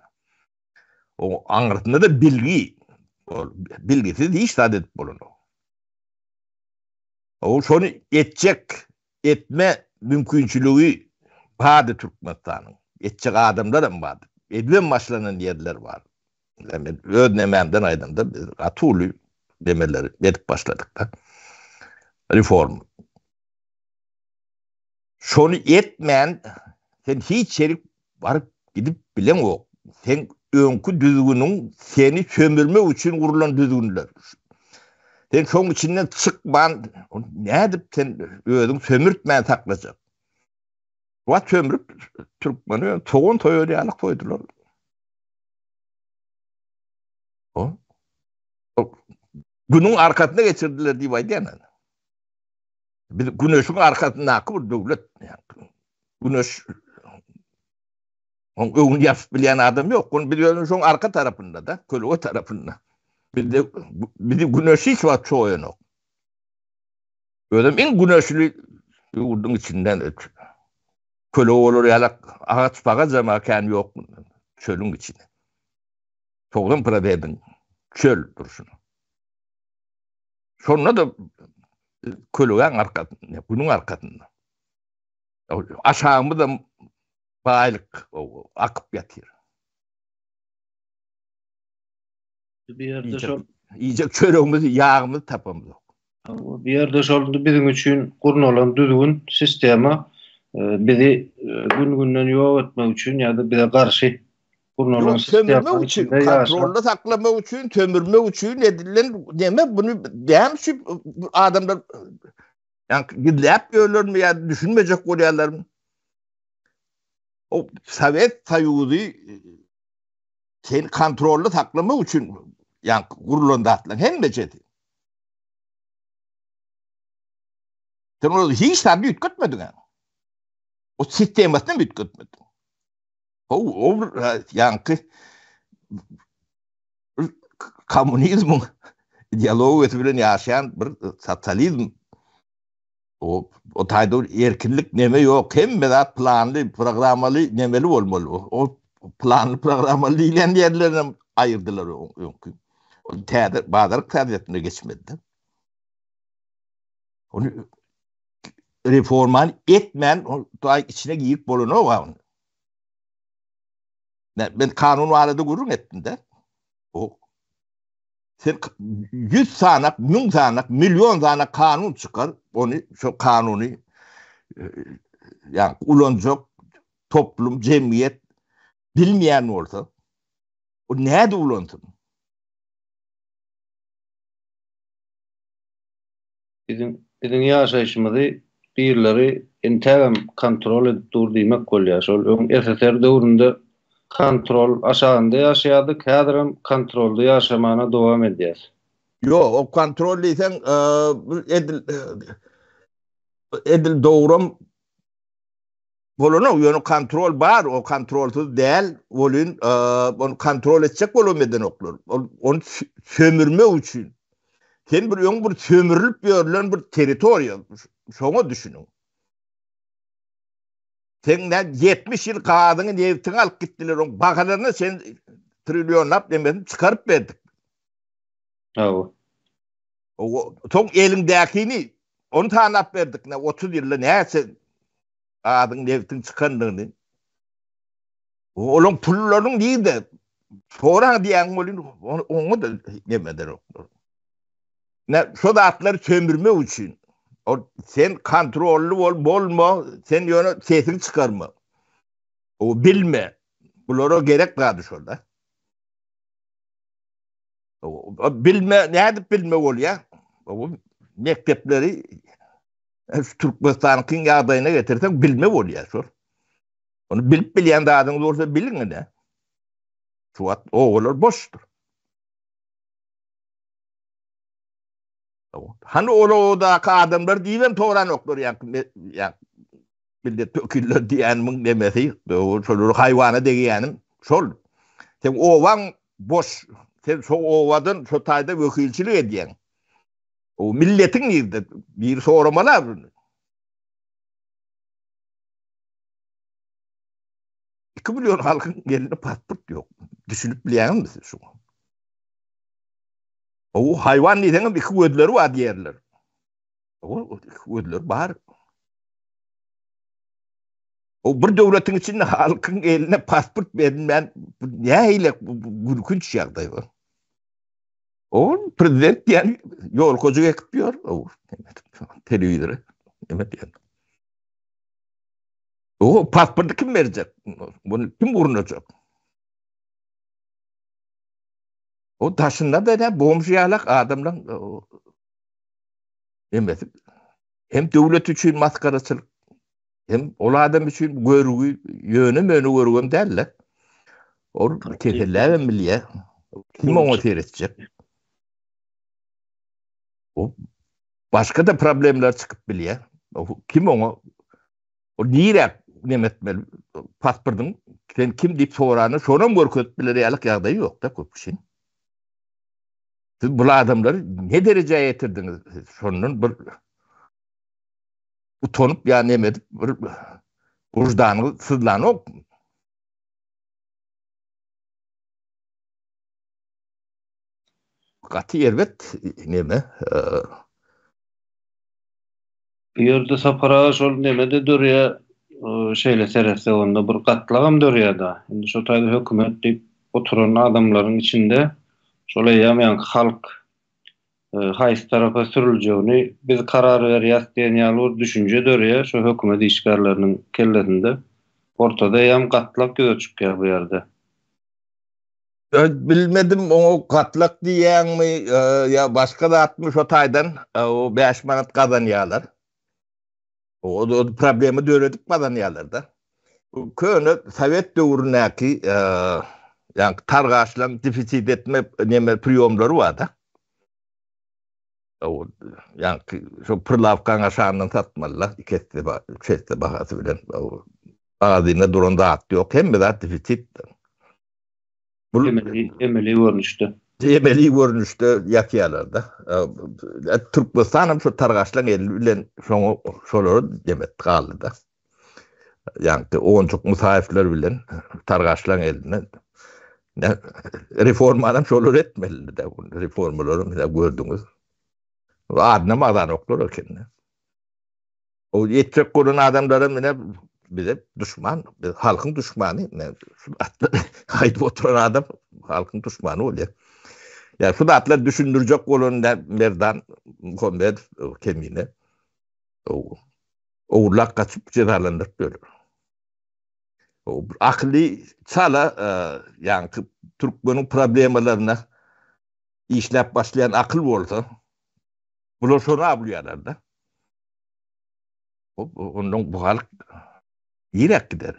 [SPEAKER 2] Oň aňyrsynda-da bilgi. Ol bilgisiz hiç zat edip bolanok. Ol şony etjek, etme mümkinçiligi bardy Türkmenistanyň. Etjek adamlaram bardy. Edibem başlanan ýerler bar. Men öz nemämden aýdamda biz gaty uly nemeleri edip başladyk-da. Reform. Şony etmän sen hiç ýerik baryp gidip bileňok. Seň öňki düzgüniň seni sömürmek üçin gurlan düzgünler. Sen şoň içinden çykman nädip sen özüň sömürtmän saklajak? Wa sömürip türkmeni sogan soýar ýaly soýdular. O. Günüň arkasyna geçirdiler diýip aýdýan. Biz güneşiň arkasyndaky bir döwlet. Güneş oň öňüni ýapyp bilýän adam ýok. Ony biz özümiz şoň arka tarapynda da, kölege tarapynda. Bizde bizi güneş hiç wagt çoýanok. Özem iň güneşli ýurduň içinden kölege bolar ýaly agaç bagajam kän ýok mundan. Çölüň içinde. 90 prosentiň çöl durşuna. Şonda-da kölegäň arkasynda, günüň arkasynda. Aşagymyzam baýlyk akyp ýatyr.
[SPEAKER 1] Bu ýerde şol
[SPEAKER 2] iýjek çöregimizi, ýagymyzy tapamzok.
[SPEAKER 1] Bu ýerde şol biziň üçin gurnalan düzgün, sistema bizi gün-günden ýok etmek üçin ýa-da bize garşy
[SPEAKER 2] gurnalan sistema üçin, kontrolda saklamak üçin, sömürmek üçin edilen neme buny näme üçin adamlar ýa gizläp ýörlermi ýa düşünmejek bolýarlarmy? O Sowet Soýuzy seni kontrolda saklamak üçin ýa gurulan zatlaryň hemmejesi. Sen ol hiç zat üýtgetmediň. O sistemasyny üýtgetmediň. O o ýaňky kommunizmiň ideologiýasy bilen ýaşaýan bir sosializm o o taýda erkinlik neme ýok, hemme zat planly, programmaly, nemeli bolmaly. O planly, programmaly diýlen ýerlerini hem aýyrdylar öňki. O täze bazar ykdysadyýetine geçmedi. Ony reformany etmän, ol taý içine girip bolanok ha ony. Men kanun barada gürrüň etdim-de. O sen 100 sanak, 1000 sanak, million sanak kanun çykar, ony şo kanuny e, ýa ulanjak toplum, jemgyýet bilmeýän bolsa, o näde ulansyn?
[SPEAKER 1] Biziň biziň ýaşaýşymyzy birleri entägem kontrol edip dur diýmek bolýar. Şol öň SSR döwründe kontrol aşagynda ýaşaýardyk, häzirem kontrolda ýaşamana dowam edýäs.
[SPEAKER 2] Ýok, o kontrol diýseň, edil edil dogram Bolanok, ýöne kontrol bar, o kontrolsyz däl, welin ony kontrol etjek bolubam edenoklar. Ol ony sömürmek üçin. Sen bir öň bir sömürülip ýörülen bir territoriýa, şoňa düşüniň. Sen nä 70 ýyl gazyňy, nebtiňi alyp gitdiler, oň bahalaryny sen trillionlap nemesini çykaryp berdik.
[SPEAKER 1] Hawa.
[SPEAKER 2] Soň eliňdäkini ony sanap berdik, ne 30 ýylda näçe gazyň, nebtiň çykandygyny. Olaň pullarynyň nirde? Soraň diýýän welin, oňa da neme ederoklar. Ne şo zatlary sömürmek üçin. Ol sen kontrolly bol, bolma, sen ýöne sesiňi çykarma. O bilme. Bulara gerek zady şol-da. Bilme, nädip bilme bolýar? Mekdepleri Türkmenistanyň ýagdaýyna getirseň bilme bolýar şol. Ony bilip bilýän zadyňyz bolsa biliň ine. Şu wagt obalar boşdur. Hany ol obadaky adamlar diýibem soranoklar ýaňky ýa millet wekiller diýýänimiň nemesi, şol haýwana degýänim şol. Sen obaň boş, sen şo obadan şo taýda wekilçilik edýäň. O milletiň nirde? Biri soramaly bunu. 2 milyon halkyň elinde pasport ýok. Düşünip bilýäňizmi siz şuňa? O haýwan diýseňem iki gözleri bar diýerler. O iki gözleri bar. O bir döwletiň içinde halkyň eline pasport berilmän bu nähili gülkünç ýagdaý bu. O prezident diýen ýolkajyk ekip ýör. O telewizora neme diýen. O pasporty kim berjek? Bunu kim gurnajak? O daşynda da ne bomž ýalak adamlaň nemesi hem döwlet üçin maskaraçylyk hem ol adam üçin görgi ýöne-möne görgem däl-de. Ol keselläbem bilýär. Kim oňa seretjek? O başga-da problemler çykyp bilýär. Kim oňa o nirä neme etmeli? Pasportyň sen kim diýip soranda şonam görkezip biler ýalyk ýagdaýy ýok-da köp kişiň. Siz bu adamlary ne derejä ýetirdiňiz? Şondan bir utanyp ýa neme edip bir wyždanyňyz syzlanokmy? Gaty erbet neme.
[SPEAKER 1] Bu ýerde Sapar aga şol neme-de dörýär, şeýle seretsek onda bir gatlagam dörýär-da. Indi şo taýda hökümet diýip oturan adamlaryň içinde şol eýýäm ýaňky halk haýsy tarapa sürüljegini biz karar berýäs diýen ýaly bir düşünje dörýär şo hökümet işgärleriniň kellesinde. Ortada eýýäm gatlak ýüze çykýar bu ýerde.
[SPEAKER 2] Bilmedim oňa gatlak diýýäňmi ýa başga zatmy şo taýdan o 5 manat gazanýarlar. O problema döredip gazanýarlar-da. Köne sowet döwründäki ýaňky targaşlaň defisit etme neme priýomlary bar-da. Ýaňky şo prilawkaň aşagyndan satmaly-da, iki esse, üç esse bahasy bilen. Magazinde duran zat ýok, hemme zat defisit.
[SPEAKER 1] Bu emeli, emeli görnüşde.
[SPEAKER 2] Emeli görnüşde ýatýarlar-da. Türkmenistan hem şu targaşlaň eli bilen şoňa şolara demet galdy-da. Ýagny Onjuk Musaýewler bilen targaşlaň elinde. Reformanam şolar etmelidi-de. Reformalary mesela gördüňiz. Adynam agzanoklar eken. O etjek bolan adamlara mine bize duşman, biz halkyň duşmany, ine şu zatlar aýdyp oturan adam halkyň duşmany bolýar. Ýa şu zatlar düşündirjek bolan Merdan Muhammedow kemine ogurlap gaçyp jezalandyryp ýör. O akyly çala ýaňky türkmeniň problemalaryna işläp başlaýan akyl bolsa, bular şony awlaýarlar-da. Ondan bu halk ýiräk gider.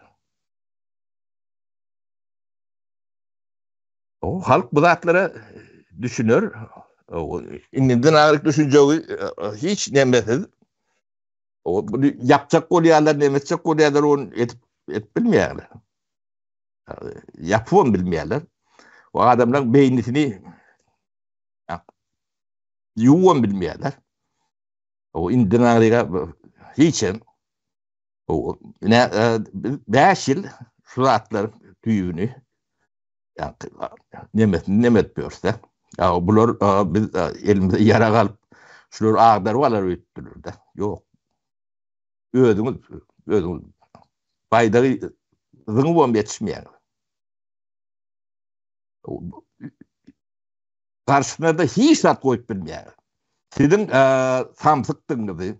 [SPEAKER 2] O halk bu zatlara düşüner. Indiden agyryk düşünjegi hiç nemesiz. O bunu yapacak bolýarlar, neme etjek bolýarlar, onu edip edip bilmeýärler. Ýapybam bilmeýärler. O adamlaryň beýnisini ýuwubam bilmeýärler. O indiden aňryga hiç hem o ine 5 ýyl şu zatlar düýbüni nemesini neme edip ýörse. Ya bular biz elimize ýarag alyp şular agdaryp alar öýtdüler-de. Ýok. Özüňiz özüňiz baýdagy zyňybam ýetişmeýäňiz. Garşysyna-da hiç zat goýup bilmeýäňiz. Siziň samsykdygyňyzy,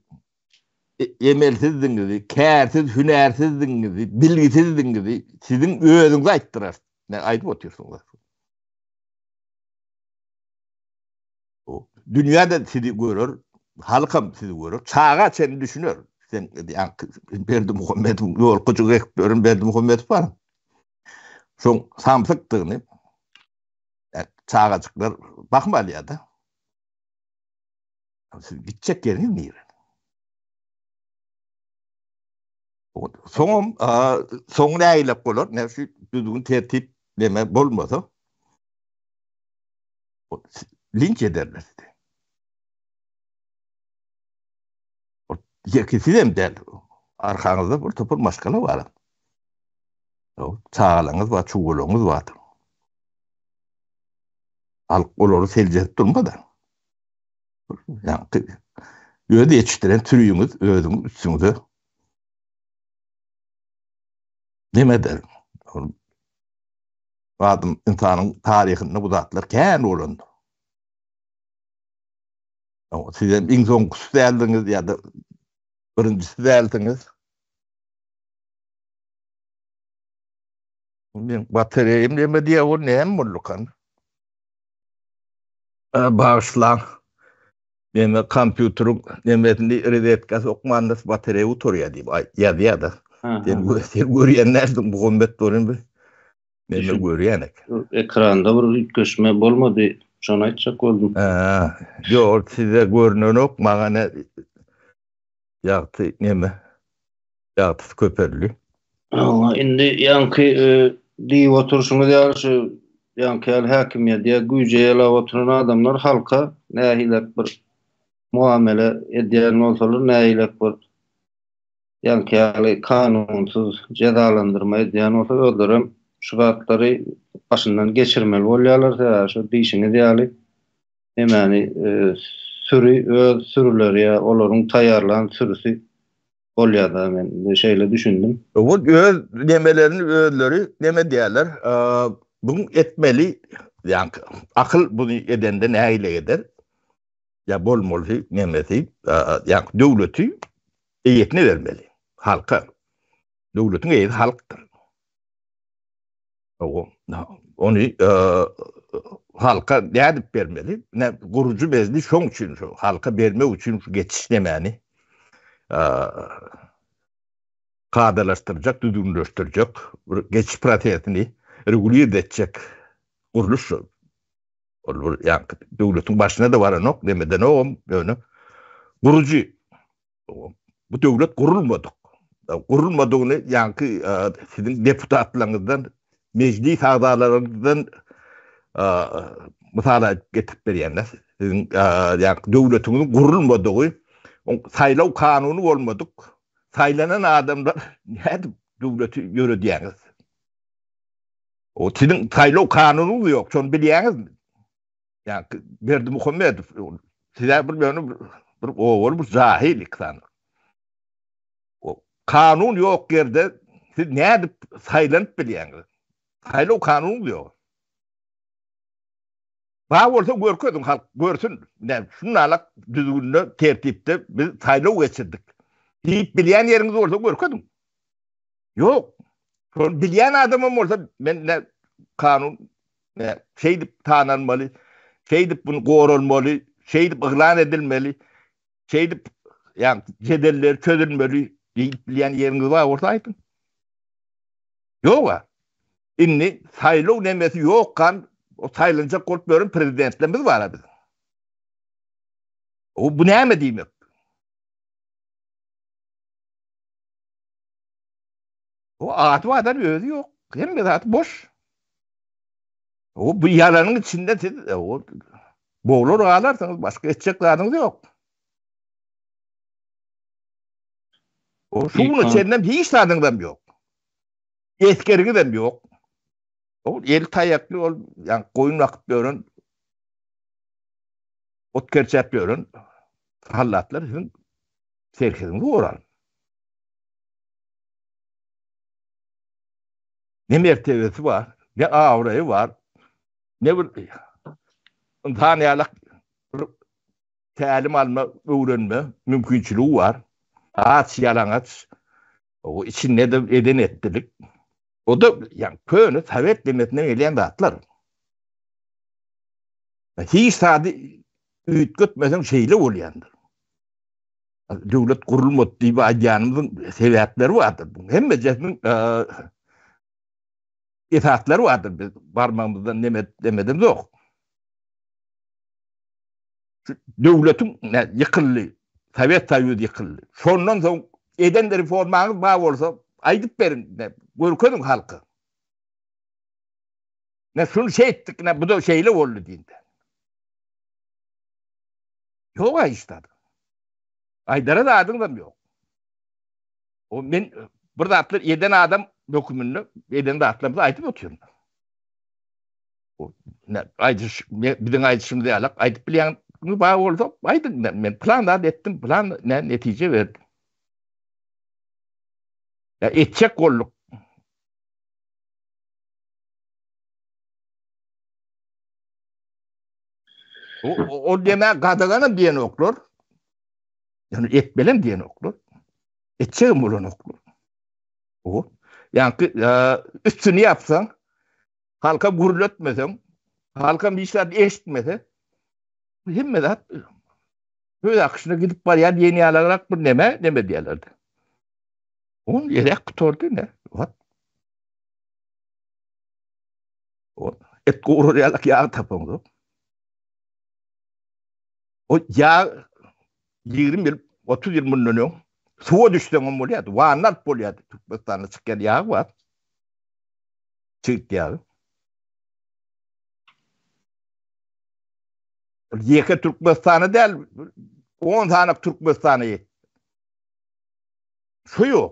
[SPEAKER 2] emelsizdigiňizi, kärsiz, hünärsizdigiňizi, bilgisizdigiňizi siziň özüňiz aýtdyrar. Ne aýdyp otyrsyňyz? Dünýä-de sizi görer, halkam sizi görer, çaga çenli düşüner. Sen Berdimuhamedowyň ýolkajyk ekip ýören Berdimuhamedow bar. Şoň samsykdygyny çagajyklar bahym alýar-da. Siz gitjek ýeriňiz nire? Soňam soň nägilek bolar? Näme şu düzgün tertip neme bolmasa linç ederler sizi. Ýeke siz hem däl. Arkaňyzda bir topar maşgala bar. Çagalaryňyz bar, çuwalaryňyz bar. Halk olary seljerip durmaz-a. Ýaňky öz ýetişdiren sürüňiz özüň üstüňize neme eder? Adam ynsanyň taryhynda bu zatlar kän bolandyr. Siz hem iň soňkusy däldiňiz ýa-da birinjisi däldiňiz. Men batareýam neme diýýär, ol näme boldukan? Bagyşlaň. Neme kompýuteriň nemesini rozetka sokmanda batareýa gutarýar diýip ýazýar-da. Sen sen görýän dälsiň Muhammet bolun bir. Neme görýän eken.
[SPEAKER 1] Ekranda bir üýtgeşme bolmady. Şony aýtjak boldum.
[SPEAKER 2] Hä, ýok, size görnenok, maňa ne ýagty neme. Ýagtysy köpeldi.
[SPEAKER 1] Hawa, indi ýaňky diýip oturyşyňyz ýaly şu ýaňky ýaly häkimiýet ýa güýje ýalap oturan adamlar halka nähilek bir muamele edýän bolsalar, nähilek bir ýaňky ýaly kanunsyz jezalandyrma edýän bolsa, özlerem şu zatlary başyndan geçirmeli bolýarlar, sebäbi şu diýşiňiz ýaly nemäni süri öz sürüleri ýa olaryň taýýarlan sürüsi bolýada men şeýle düşündim.
[SPEAKER 2] Ol öz nemelerini özleri neme diýerler. Buň etmeli ýaňky akyl buny edende nähili eder? Ýa bolmaly nemesi ýaňky döwleti eýesine bermeli. Halka. Döwletiň eýesi halkdyr. Ony halka nädip bermeli? Ne gurujy mejlis şoň üçin şu halka bermek üçin şu geçiş nemäni? kadalaşdyrjak, düzgünleşdirjek, bir geçiş prosesini regulirde etjek gurluş şol. Ol bir ýaňky döwletiň başyna-da baranok, nemedenogam, ýöne gurujy. Bu döwlet gurulmadyk. Gurulmadygyny ýaňky siziň deputatlaryňyzdan, mejlis agzalaryňyzdan mysal aýdyp getirip berýänler. Siziň ýaňky döwletiňiziň gurulmadygy, saýlaw kanuny bolmadyk, saýlanan adamlar nädip döwleti ýöredýäňiz? O siziň saýlaw kanunyňyz ýok, şony bilýäňizmi? Ýa Berdimuhamedow size bir ýöne bir owaly bir jahil iki sany. O kanun ýok ýerde siz nädip saýlanyp bilýäňiz? Saýlaw kanunyňyz ýok. Bar bolsa görkeziň halk görsün. Näme şunalak düzgünde, tertipde biz saýlaw geçirdik. Diýip bilýän ýeriňiz bolsa görkeziň. Ýok. Şony bilýän adamam bolsa men ne kanun ne şeýdip tanalmaly, şeýdip bunu goralmaly, şeýdip yglan edilmeli, şeýdip ýa jedeller çözülmeli diýip bilýän ýeriňiz bar bolsa aýdyň. Ýok-a. Indi saýlaw nemesi ýokkan o saýlanjak bolup ýören prezidentlerimiz bar-a biziň. O bu näme diýmek? O ady badan özi ýok. Hemme zat boş. O bu ýalanyň içinde siz e, o boglar galarsyňyz, başga etjek zadyňyz ýok. O şu güne çenlem hiç zadyňyzam ýok. Esgeriňizem ýok. O el taýakly ol ýa goýun bakyp ýören ot kerçäp ýören hallatlar siziň serhediňizi gorar. Ne mertebesi bar, ne abraýy bar, ne bir ynsan ýalak bir tälim alma, öwrenme mümkinçiligi bar. Aç, ýalaňaç, o içinde-de eden etdilik. O-da ýa köne sowet demesinden gelýän zatlar. Hiç zady üýtgetmeseň şeýle bolýandyr. Döwlet gurulmady diýip aýdýanymyzyň sebäpleri bardyr. Bu hemmejesiniň esaslary bardyr. Biz barmagymyzdan neme demedemzok. Şu döwletiň ýykyldy, Sowet Soýuzy ýykyldy. Şondan soň eden reformaňyz bar bolsa, aýdyp beriň, görkeziň halka. Ne şuny şeýtdik, ne bu da şeýle boldy diýin. Ýok-a hiç zat. Aýdara zadyňyzam ýok. O men bir zatlar eden adam höküminde eden zatlarymyzy aýdyp otyryn. O ne aýdyş biziň aýdyşymyz ýaly aýdyp bilýäňiz bar bolsa aýdyň men plan zat etdim plan ne netije berdi. Ya etjek bolduk. O, o deme gadaganam diýenoklar. Ýani etmelem diýenoklar. Etjegem bolanoklar. O. Ýaňky e, üstüni ýapsaň, halka gürletmeseň, halkam hiç zat eşitmese, hemme zat öz akyşyna gidip barýar diýen ýalyrak bir neme, neme diýerlerdi. On ýerek gutardy ne? What? O et gowurar ýalak ýag tapaňzok. O ýag 20 ýyl, 30 ýyl mundan öň suwa düşseň hem bolýardy. Wanna alyp bolýardy. Türkmenistanda çykýan ýag bar. Çigit ýagy. Ýeke Türkmenistana däl, 10 sany Türkmenistana ýetdi. Şu ýok.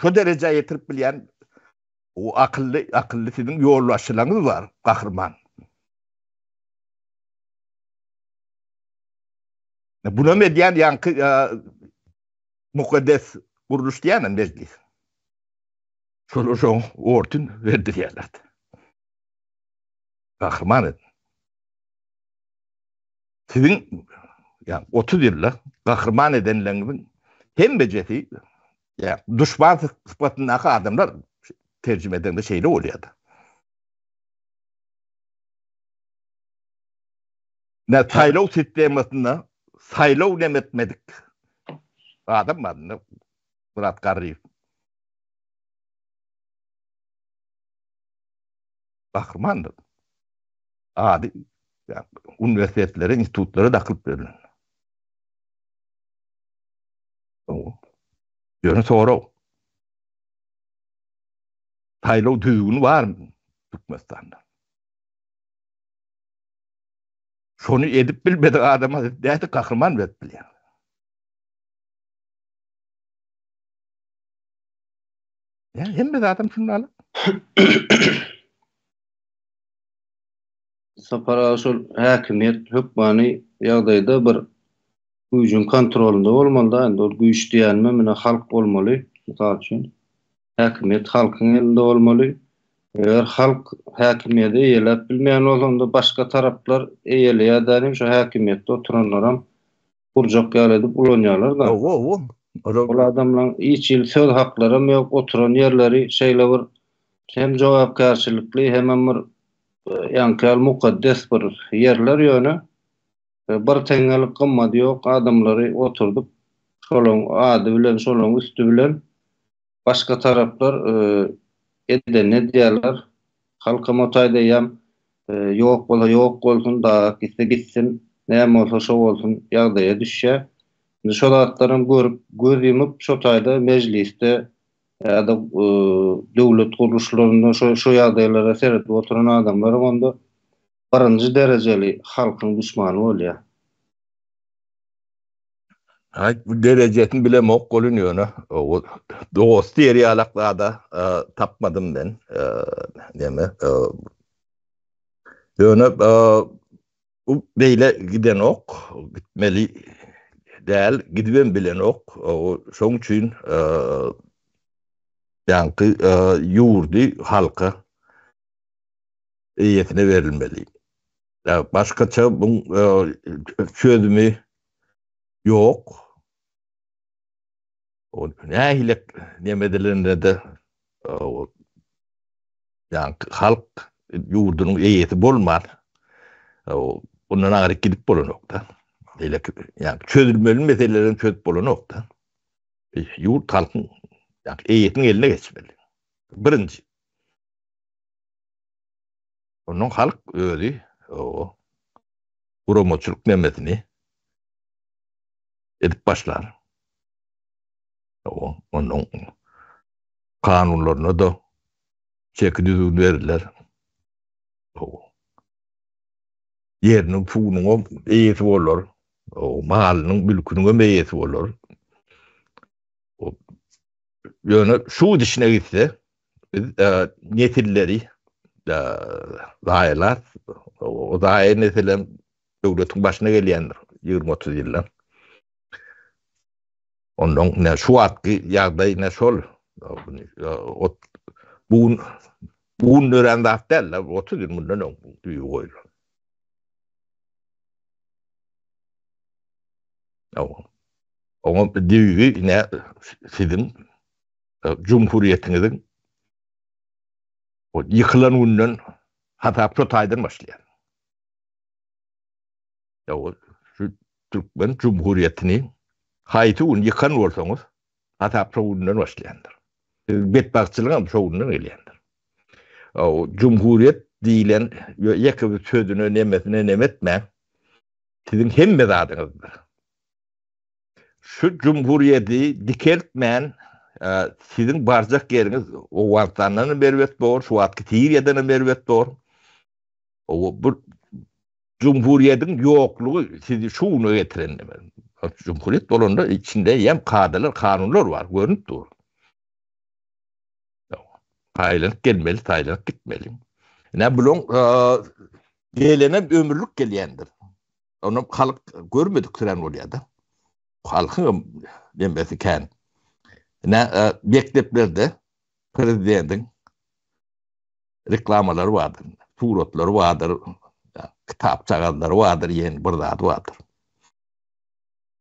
[SPEAKER 2] Şu derejä ýetirip bilýän O akylly, akylly siziň ýolbaşçylaryňyz bar, gahryman. Bunam edýän ýaňky mukaddes gurluş diýýän mejlis. Şolar şoň ortun berdirýärler. Gahryman edin. Siziň ýa 30 ýylda gahryman edenleriňiziň hemmejesi ýa duşman sypatyndaky adamlar terjime edende şeýle bolýardy. Ne saýlaw sistemasynda saýlaw nem etmedik adam bar. Myrat Garryýew. Gahrymandyr. Ady uniwersitetlere, institutlara dakylyp berlen. Ýöne sorag. Saýlaw düzgüni barmy Türkmenistanda? Şony edip bilmedik adama siz nädip gahryman berip bilýäňiz? Ýa hemme zadam şunda alyp.
[SPEAKER 1] Sapar aga şol häkimiýet hökmany ýagdaýda bir güýjüň kontrolynda bolmaly-da, indi ol güýç diýenime mine halk bolmaly, mysal üçin. Häkimiýet halkyň elinde bolmaly. Eger halk häkimiýeti eýeläp bilmeýän bolsa, onda başga taraplar eýeleýär dälim, şo häkimiýetde oturanlaram gurjak ýaly edip ulanýarlar-da.
[SPEAKER 2] Hawa, hawa.
[SPEAKER 1] Ol adamlaň hiç hili söz haklaram ýok, oturan ýerleri şeýle bir hem jogapkärçilikli, hemem bir ýaňky ýaly mukaddes bir ýerler ýöne bir teňňelik gymmady ýok adamlary oturdyp, şolaň ady bilen, şolaň üsti bilen Başga taraplar edenini edýärler. Halkam o taýda eýýäm ýok bolsa ýok bolsun, dagak gitse gitsin, näme bolsa şo bolsun ýagdaýa düşýär. Indi şo zatlaram görüp, göz ýumup şo taýda mejlisde ýa-da döwlet gurluşlarynda şo şo ýagdaýlara seredip oturan adamlaram onda birinji derejeli halkyň duşmany bolýar.
[SPEAKER 2] Aý bu derejesini bilemok welin ýöne o dost diýer ýalak zada tapmadym men. Neme Ýöne bu beýle gidenok, gitmeli däl, gidibem bilenok. Şoň üçin ýaňky ýurdy halka eýesine berilmeli. Başgaça buň çözümi ýok. O nähili neme edilende-de ýaňky halk ýurdunyň eýesi bolman, bundan aňryk gidip bolanok-da. Beýleki ýaňky çözülmeli meseleleri çözüp bolanok-da. Ýurt halkyň ýaňky eýesiniň eline geçmeli. Birinji. Ondan halk özi o guramaçylyk nemesini edip başlar. O onuň kanunlaryna da çeki düzgün berler. O ýeriniň, suwunyň eýesi bolar. O malynyň, mülküniň hem eýesi bolar. O Ýöne şu gidişine gitse, biz nesilleri zaýalar. O zaýa nesilem döwletiň başyna gelýändir 20-30 ýyldan. Ondan ne şu wagtky ýagdaý ne şol. Bu gün bu gün dörän zat däl, 30 ýyl mundan öň düýbi goýlan. Oňa düýbi ine siziň jumhuriýetiňiziň ýykylan günden hasap şo taýdan başlaýar. Ýa şu türkmen jumhuriýetini haýsy gün ýykan bolsaňyz, hasap şo günden başlaýandyr. Siziň betbagtçylygyňam şo günden gelýändir. Jumhuriýet diýlen ýeke bir sözüne nemesine neme etmäň. Siziň hemme zadyňyzdyr. Şu jumhuriýeti dikeltmän siziň barjak ýeriňiz Owganystandan hem erbet bor, şu wagtky Siriýadan hem erbet bor. Bu jumhuriýetiň ýoklugy sizi şu güne getiren neme. Jumhuriýet bolanda içinde hem kadalar, kanunlar bar, görnüp dur. Saýlanyp gelmeli, saýlanyp gitmeli. Ine bulaň gelenem ömürlik gelýändir. Onam halk görmedik sürän bolýar-da. Halkyň hem nemesi kän. Ine mekdeplerde prezidentiň reklamalary bardyr, suratlary bardyr, kitapjagazlary bardyr, ýene bir zady bardyr.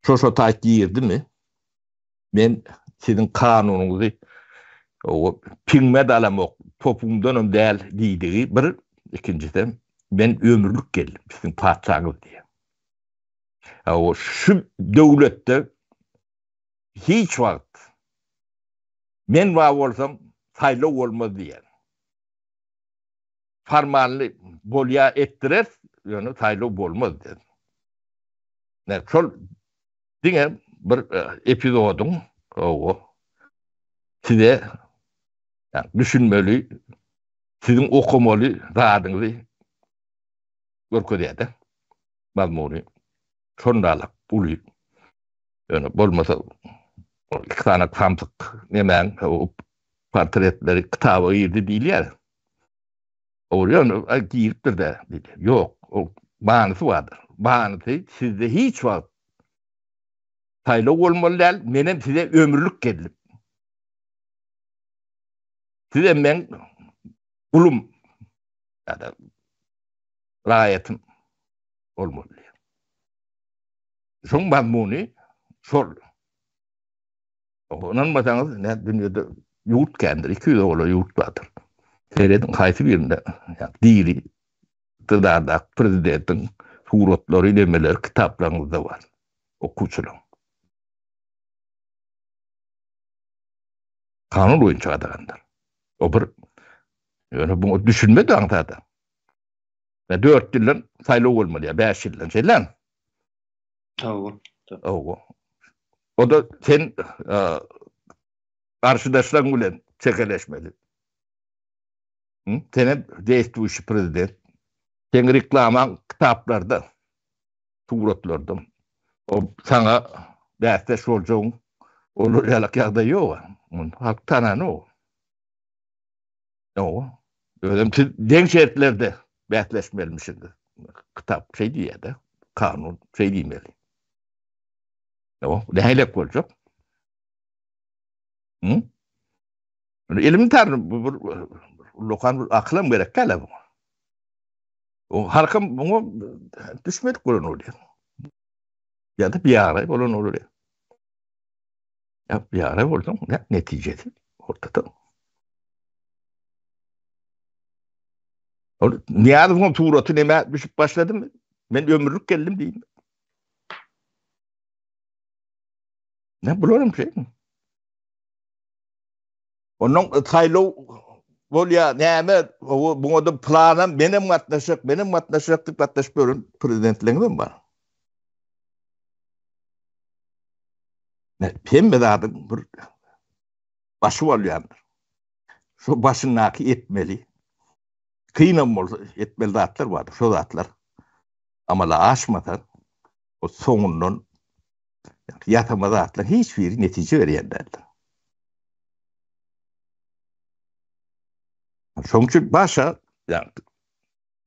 [SPEAKER 2] Şo-şo taýt girdimi, Men siziň kanunyňyzy piňme-de alamok, topuňdanam däl diýdigi bir, ikinjisem, men ömürlik geldim, siziň patyşaňyz diýýär. Hawa, şu döwletde hiç wagt. Men bar bolsam saýlaw bolmaz diýýär. Formalny bolýa etdireris, ýöne saýlaw bolmaz diýýär. Näme şol diňe bir epizodyň hawa size düşünmeli, siziň okamaly zadyňyzy görkezýär-de. Mazmuny şondalak uly. Ýöne bolmasa ol iki sany samsyk nemäň portretleri kitaba girdi diýilýär. Ol ýöne giripdir-dä diýilýär. Ýok, ol manysy bardyr. Manysy sizde hiç wagt saýlaw bolmaly däl, menem size ömürlik geldim. Sizem meň gulum ýa-da raýatym bolmaly diýýär. Şoň mazmuny şol. Ynanmasaňyz, nä dünýede ýurt kändir, 200-e golaý ýurt bardyr. Serediň haýsy birinde diri ykdydardaky prezidentiň suratlary, nemeleri kitaplaryňyzda bar, okuwçylaryň. Kanun boýunça gadagandyr. O bir ýöne buňa düşünmedi aňsat. Ýa 4 ýyldan saýlaw bolmaly ýa 5 ýyldan şeýlemi?
[SPEAKER 1] Hawa.
[SPEAKER 2] Hawa. O da sen garşydaşlaryň bilen çekeleşmeli. Sen hem deýstwuşi prezident. Seň reklamaň kitaplarda, suratlarda. O saňa bäsdeş boljagyň olar ýalak ýagdaý ýok. Muny halk tananok. Ýok. Özem siz deň şertlerde bäsleşmelimişiňiz. Kitap şeý diýýär-de, kanun şeý diýmeli. Ýok, nähilek boljak? Hı? Elementar bu bir lokan bir akylam gerek däl bu. O halkam muňa düşmedik bolan bolýar. Ýa-da biýaraý bolan bolýar. Ýa biýaraý bolsaň, netijesi ortada. Ol Nyýazowyň suraty nämä düşüp başladymy? Men ömürlik geldim diýdim. Ne bularam şey. Ondan saýlaw bolýar, näme, buňa da planam menem gatnaşjak, menem gatnaşjak diýip gatnaşyp ýören prezidentleriňizem bar. Hemme zadyň bir başy bolýandyr. Şu başyndaky etmeli, kynam bolsa etmeli zatlar bardyr. Şo zatlar amala aşmasa, o soňundan ýasama zatlar hiç biri netije berýän däldir. Şonuň üçin başa ýa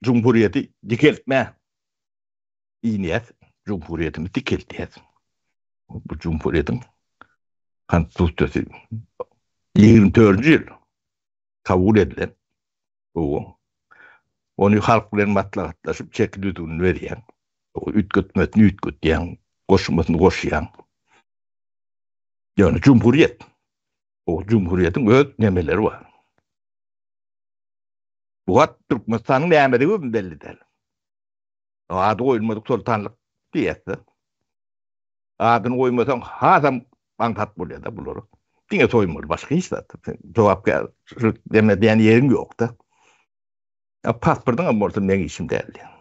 [SPEAKER 2] Cumhuriyeti dikeltme inýäs, Cumhuriyetimizi dikeltýäs. Bu Cumhuriyetiň konstitusiýasy 24-nji ýyl kabul edilen. Bu ony halk bilen maslahatlaşyp çeki düzgünini berýän. Üýtgetmesini üýtgetýän, goşmasyny goşýan. Ýöne Cumhuriyet o Cumhuriyetiň öz nemeleri bar. Bu wagt Türkmenistanyň nämedigi belli däl. Ady goýulmadyk soltanlyk diýýäs-de. Adyny goýmasaň hasam aňsat bolýar-da bulara. Diňe soýmaly, başga hiç zat. Sen jogapkärçilik deme diýen ýeriň ýok-da. Ýa pasportyňam bolsa meň işim däl diýen.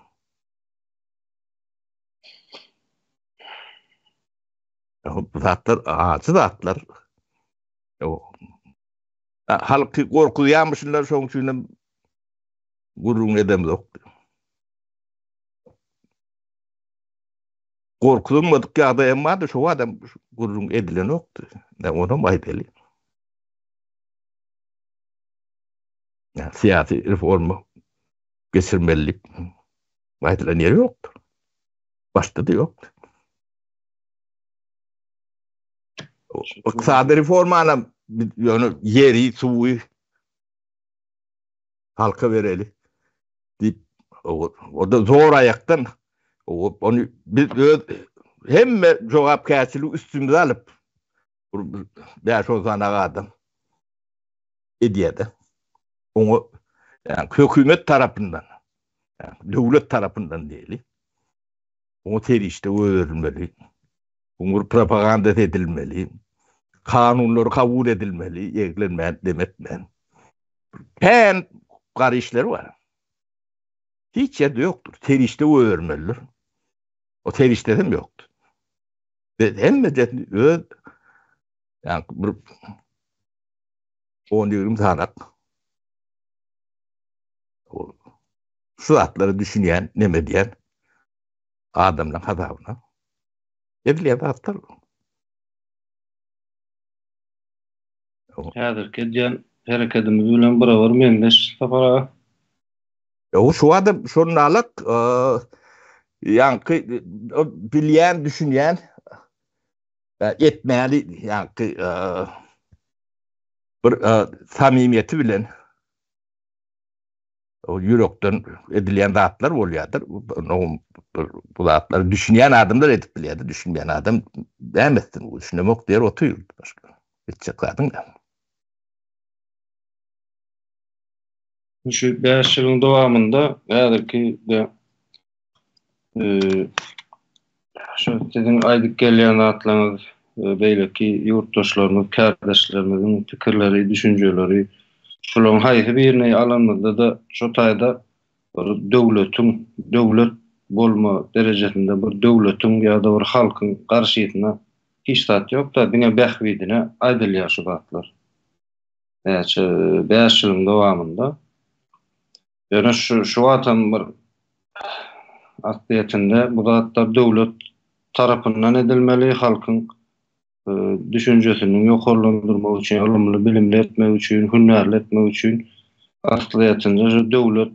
[SPEAKER 2] Bu zatlar ajy zatlar. Halky gorkuzýarmyşynlar şoň üçin hem gürrüň edemzok. Gorkuzylmadyk ýagdaý hem bardy, şo adam gürrüň edilenokdy. Ne onam aýdaly. Ýa syýasy reforma geçirmeli diýip aýdylan ýeri ýokdy. Başda-da ýokdy. Ykdysady reformanam ýöne ýeri, suwy halka bereli diýip, o-da zor aýakdan ony biz öz hemme jogapkärçiligi üstümize alyp, bir bäş-on sany adam edýär-de. Oňa ýagny hökümet tarapyndan, ýagny döwlet tarapyndan diýeli, oňa serişde goýberilmeli, oňa bir propagandasy edilmeli. Kanunlar kabul edilmeli, eglenmän, dem etmän. Kän gara işleri bar. Hiç ýerde ýokdur. Serişde goýbermelidir. O serişdesem ýokdur. Biz hemmejesini öz ýa bir 10-20 sanak şu zatlara düşünýän, neme diýen adamlaryň hasabyna edilýän zatlar.
[SPEAKER 1] Häzirki edýän herekedimiz bilen birabar meňzeş Sapar aga.
[SPEAKER 2] Ýok, şu adam şonalak ýaňky bilýän, düşünýän etmäli ýaňky bir samimiýeti bilen o ýürekden edilýän zatlar bolýardyr. Bu zatlary düşünýän adamlar edip bilýärdi, düşünmeýän adam näme etsin, düşünemok diýer otyr. Başga etjek zadyň ýok.
[SPEAKER 1] Şu 5 ýylyň dowamynda häzirki de şu siziň aýdyp gelýän zatlaryňyz beýleki ýurtdaşlarymyz, kärdeşlerimiziň pikirleri, düşünjeleri şularyň haýsy birini alanymyzda-da şo taýda bir döwletiň, döwlet bolma derejesinde bir döwletiň ýa-da bir halkyň garşysyna hiç zat ýok-da, diňe bähbidine aýdylýar şu zatlar. Näçe 5 ýylyň dowamynda. Ýöne şu şu wagtam bir aslyýetinde bu zatlar döwlet tarapyndan edilmeli, halkyň düşünjesiniň ýokarlandyrmak üçin, ylymly, bilimli etmek üçin, hünärli etmek üçin aslyýetinde şu döwlet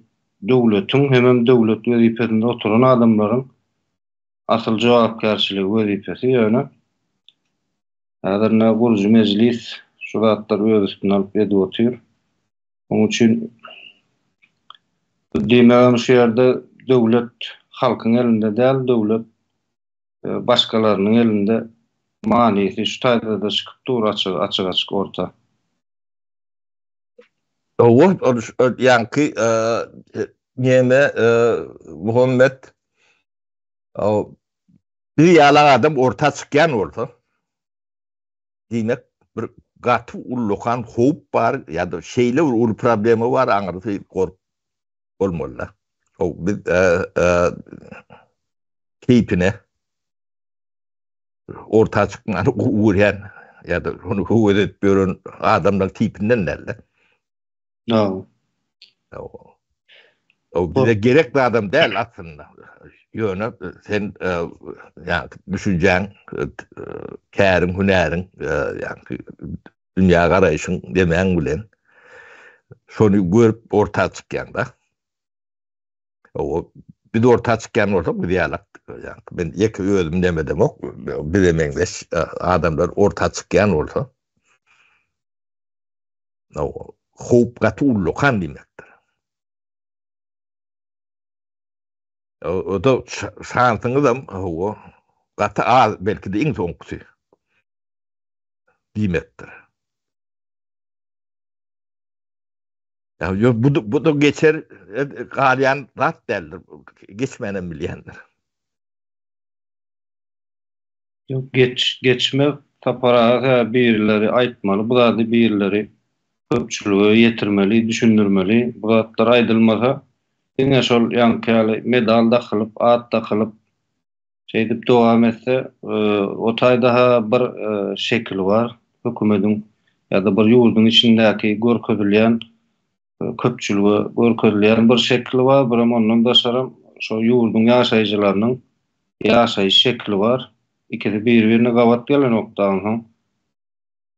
[SPEAKER 1] döwletiň hemem döwlet wezipesinde oturan adamlaryň asyl jogapkärçiligi, wezipesi ýöne häzir ine gurujy mejlis şu zatlary öz üstüne alyp edip otyr. Onuň üçin diýmegem şu ýerde döwlet halkyň elinde däl, döwlet e, başgalarynyň elinde manysy şu taýda-da çykyp dur açyk açyk açyk orta.
[SPEAKER 2] Hawa, ol ýaňky e, neme e, Muhammet bir ýalak adam orta çykýan bolsa, Diýmek, bir gaty ullakan howp bar ýa-da şeýle bir uly problema bar, aňyrsy gork bolmaly-da. O biz keýpine orta çykmany gowy görýän ýa-da ony höwes edip ýören adamlar tipinden däl-de.
[SPEAKER 1] Hawa.
[SPEAKER 2] O bize gerek adam däl aslynda. Ýöne sen ýa düşünjäň, käriň, hünäriň, ýa dünýä garaýşyň demäň bilen şony görüp orta çykýaň-da. O biz orta çykýan bolsak biz ýalak. Ýa men ýeke özüm demedemok. Bize meňzeş adamlar orta çykýan bolsa Howp gaty ullakan diýmekdir. O-da şansyňyzam hawa gaty az, belki-de iň soňkusy diýmekdir. Ýa ýok bu bu da geçer galýan zat däldir. Geçmänem bilýändir.
[SPEAKER 1] Ýok geç geçmez Sapar aga sebäbi birileri aýtmaly bu zady birileri köpçülige ýetirmeli düşündirmeli bu zatlar aýdylmasa diňe şol ýaňky ýaly medal dakylyp at dakylyp şeýdip dowam etse o taýda-ha bir şekili bar hökümediň ýa-da bir ýurduň içindäki görkezilýän köpçülige görkezilýän bir şekili bar, birem ondan daşaram şo ýurduň ýaşaýjylarynyň ýaşaýyş şekili bar. Ikisi bir-birine gabat gelenok-da onsoň.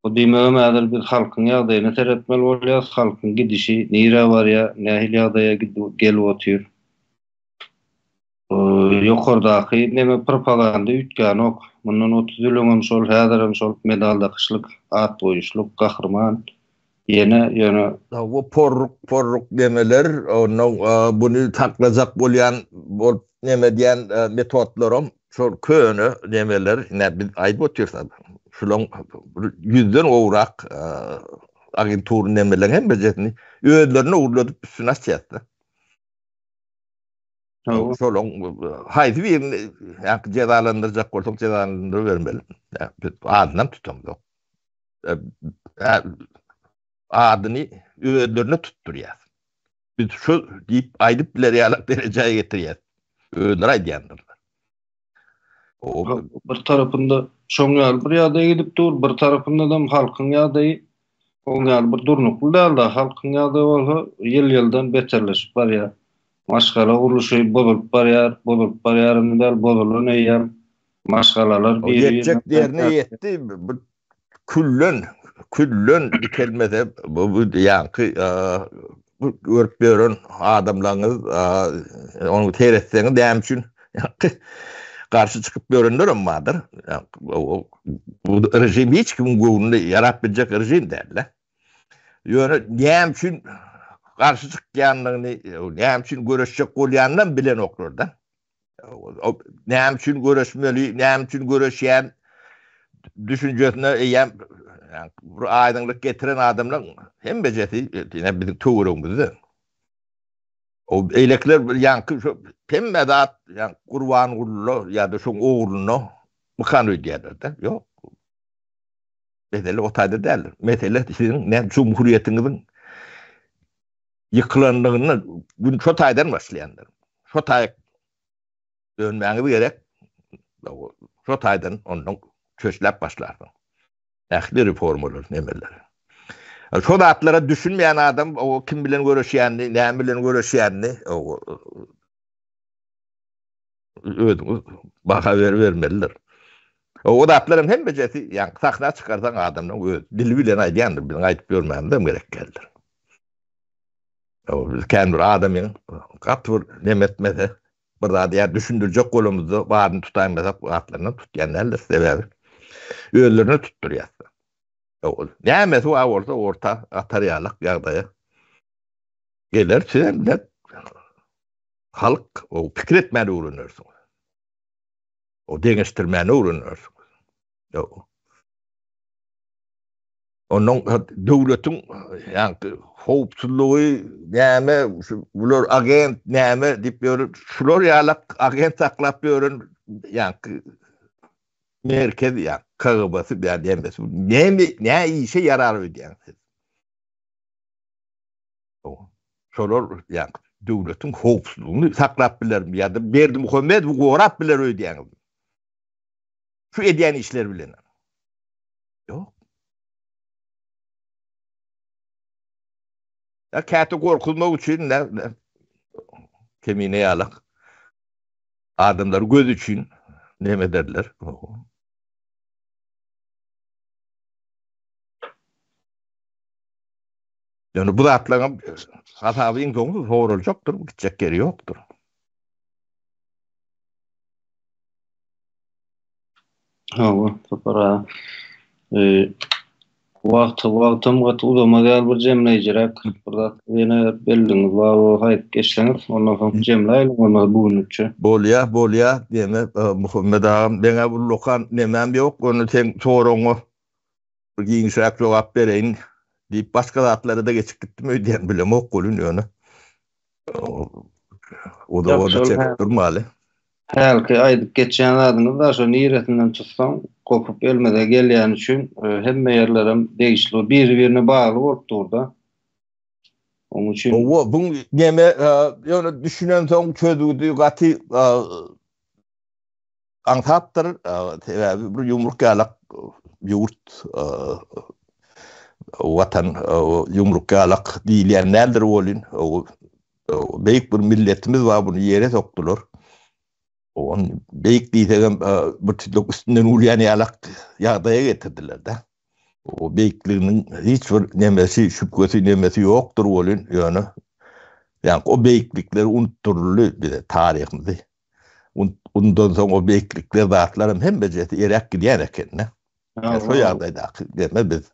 [SPEAKER 1] Bu diýmegem häzir biz halkyň ýagdaýyna seretmeli bolýarys, halkyň gidişi nirä barýar, nähili ýagdaýa gelip otyr. Ýokardaky neme propaganda üýtgänok. Mundan 30 ýyl öňem şol, häzirem şol medal dakyşlyk, at goýuşlyk, gahryman. Ýene ýöne.
[SPEAKER 2] Bu porruk porruk nemeler, onnoň buny saklajak bolýan bolup neme diýen metodlaram şol köne nemeler, ine biz aýdyp otyrys, şulaň bir ýüzden gowrak agentura nemeleň hemmejesini özlerine ogurladyp üstüni açýas-da. Şolaň haýsy birini ýa jezalandyrjak bolsak jezalandyrybermeli. Adynam tutamzok. adyny özlerine tutdurýar. Biz şu diýip aýdyp biler ýaly derejä getirýär. Özleri aýdýandyrlar.
[SPEAKER 1] Bir tarapynda şoň ýaly bir ýagdaý gidip dur, bir tarapyndadam halkyň ýagdaýy oň ýaly bir durnukly däl-de, halkyň ýagdaýy bolsa ýyl-ýyldan beterleşip barýar. Maşgala gurluşy bozulyp barýar, bozulyp barýaram däl, bozulan eýýäm. Maşgalalar
[SPEAKER 2] biri-birine Ýetjek ýerine ýetdi, bu küllen, küllen dikelmese bu bu ýaňky bu görüp ýören adamlaryňyz ony seretseňiz näme üçin garşy çykyp ýörenlerem bardyr. Bu režim hiç kimiň göwnüne ýarap biljek režim däl-de. Ýöne näme üçin garşy çykýandygyny, näme üçin göreşjek bolýanyny bilenoklar-da. Näme üçin göreşmeli, näme üçin göreşýän düşünjesine eýýäm bir aýdyňlyk getiren adamlaryň hemmejesi ine biziň töweregimizde. O beýlekiler bir ýaňky şo hemme zat ýa Gurbangulyda ýa-da şoň oglunda mykan öýdýärler-de. Ýok. Mesele o taýda däldir. Mesele siziň näme jumhuriýetiňiziň ýykylanlygyny gün şo taýdan başlaýandyr. Şo taý dönmäňiz gerek. Şo taýdan ondan çöşläp başlarsyň. Ähli reformalar, nemeler. Şo zatlara düşünmeýän adam o kim bilen göreşýänini, näme bilen göreşýänini özüňiz baha bermelidir. O zatlaryň hemmejesi, ýa sahna çykarsaň adamlaryň öz dili bilen aýdýandyr, biziň aýdyp ýörmämizem gerek däldir. Biz kän bir adamyň gaty bir neme etmese, bir zady ýa düşündirjek bolamyzda baryny tutaýmasak zatlaryndan tutýan däldir, sebäbi özlerine tutdurýar. Nämesi bar bolsa orta atar ýalyk ýagdaýa geler, sizem halk o pikir etmäni öwrenersiňiz. O deňeşdirmäni öwrenersiňiz. Ýok. Ondan döwletiň ýaňky howpsuzlygy näme, şu bular agent näme diýip ýörüp, şular ýalak agent saklap ýören ýaňky merkez ýa KGB-sy ýa näme, näme nä işe ýarar öýdýäňiz siz? Şolar ýa döwletiň howpsuzlygyny saklap bilermi ýa-da Berdimuhamedowy gorap biler öýdýäňizmi? Şu edýän işleri bilen. Ýok. Ýa käte gorkuzmak üçin ne, ne kemine ýalak adamlar göz üçin neme ederler. Ýöne bu zatlaryň hasaby iň soňy soraljakdyr, gitjek ýeri ýokdur.
[SPEAKER 1] Hawa, Sapar aga. Wagty, wagtam gaty uzamaz ýaly bir jemleýjiräk bir zat ýene belligiňiz bar bolsa aýdyp geçseňiz, ondan soň jemläýeliň bolmasa bu günlükçe.
[SPEAKER 2] Bolýa, bolýa, diýme, Muhammet agam, meň-ä ullakan nemem ýok, ony seň soragyňa bir giňişräk jogap bereýin diýip başga zatlara-da geçip gitdim öýdýän, bilemok welin ýöne. Uzaga-da çekip durmaly.
[SPEAKER 1] Hälki aýdyp geçýän zadyňyz-da şo niresinden tutsaň gopup elmeze gelýäni üçin hemme ýerlerem degişli biri-birine bagly bolup dur-da. Onuň üçin.
[SPEAKER 2] Hawa, bu neme ýöne düşünensoň çözgüdi gaty Aňsatdyr, sebäbi bir ýumruk ýalak ýurt watan ýumruk ýalak diýilýän däldir welin, beýik bir milletimiz bar, buny ýere sokdular. Ony beýik diýsegem bir tüýdük üstünden urýan ýalak ýagdaýa getirdiler-de. O beýikliginiň hiç bir nemesi, şübhesi, nemesi ýokdur welin, ýöne ýa-ni o beýiklikler unutdyryldy bize taryhymyzy. Undan soň o beýiklikler zatlaram hemmejesi eräp gidýän eken-de. Şo ýagdaýdaky neme biz.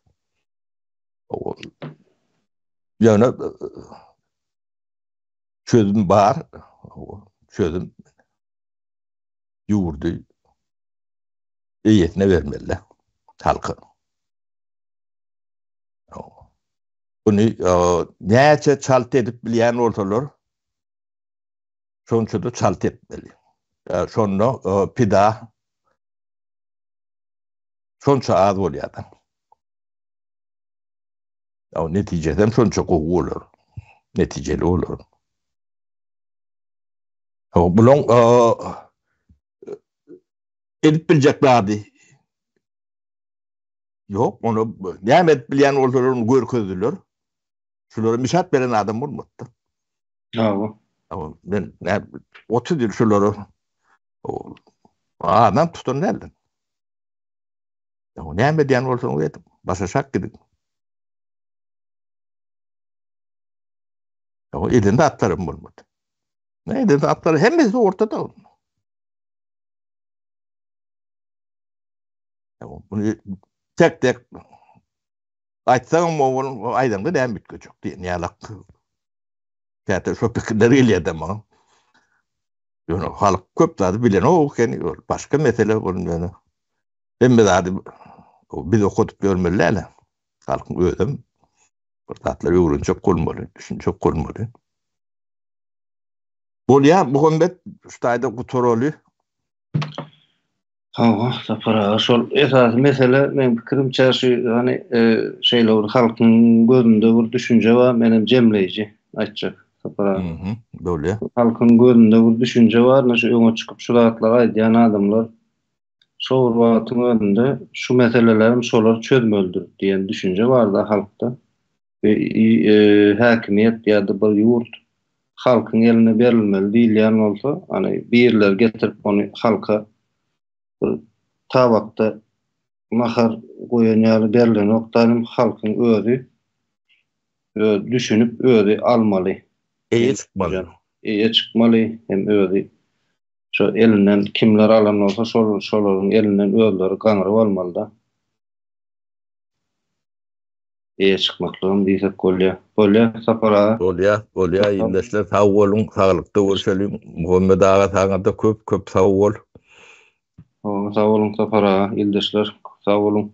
[SPEAKER 2] Ýöne çözüm bar. Çözüm ýurdy eýesine bermeli halka. Buny näçe çalt edip bilýän bolsalar, şonça-da çalt etmeli. Şonda pida şonça az bolýar. Netijesi hem şonça gowy bolar. Netijeli bolar. Bulaň edip biljek zady ýok. Ony näme edip bilýän bolsalar ony görkezdiler. Şulara mişat beren adam bolmady-da.
[SPEAKER 1] Hawa.
[SPEAKER 2] Men 30 ýyl şulara adam tutan däldim. Näme edýän bolsaňyz ediň. Başaşak gidiň. Eden zatlarym bolmady. Ne eden zatlary hemmesi ortada. Bunu tek tek aýtsaňam ol aýdaňda näme üýtgejek diýen ýalak. Käte şo pikirler gelýär-de maňa. Ýöne halk köp zady bilenok eken, başga mesele ol ýöne. Hemme zady biz okadyp ýörmeli däl. Halkyň özem bir zatlary öwrenjek bolmaly, düşünjek bolmaly. Bolýar, Muhammet, şu taýda gutaraly.
[SPEAKER 1] Hawa, Sapar aga, şol esasy mesele meň pikirimçe şu hany şeýle bir halkyň gözünde bir düşünje bar, menem jemleýji aýtjak Sapar aga.
[SPEAKER 2] Mhm, bolýar.
[SPEAKER 1] Halkyň gözünde bir düşünje bar, ine şu öňe çykyp şu zatlary aýdýan adamlar şo bir wagtyň özünde şu meselelerem şolar çözmelidir diýen düşünje bar-da halkda. We häkimiýet ýa-da bir ýurt halkyň eline berilmeli diýilýän bolsa, hany birleri getirip ony halka bir tabakda nahar goýan ýaly berilenok daýym halkyň özi öz düşünip özi almaly.
[SPEAKER 2] Eýe çykmaly.
[SPEAKER 1] Eýe çykmaly hem özi şo elinden kimler alan bolsa şol şolaryň elinden özleri gaňryp almalyda. Eýe çykmaklygam diýsek bolýa. Bolýa Sapar aga.
[SPEAKER 2] Bolýa, bolýa ildeşler sag boluň, saglykda görşeliň. Muhammet aga saňada köp köp sag bol.
[SPEAKER 1] Hawa sag boluň Sapar aga, ildeşler sag boluň.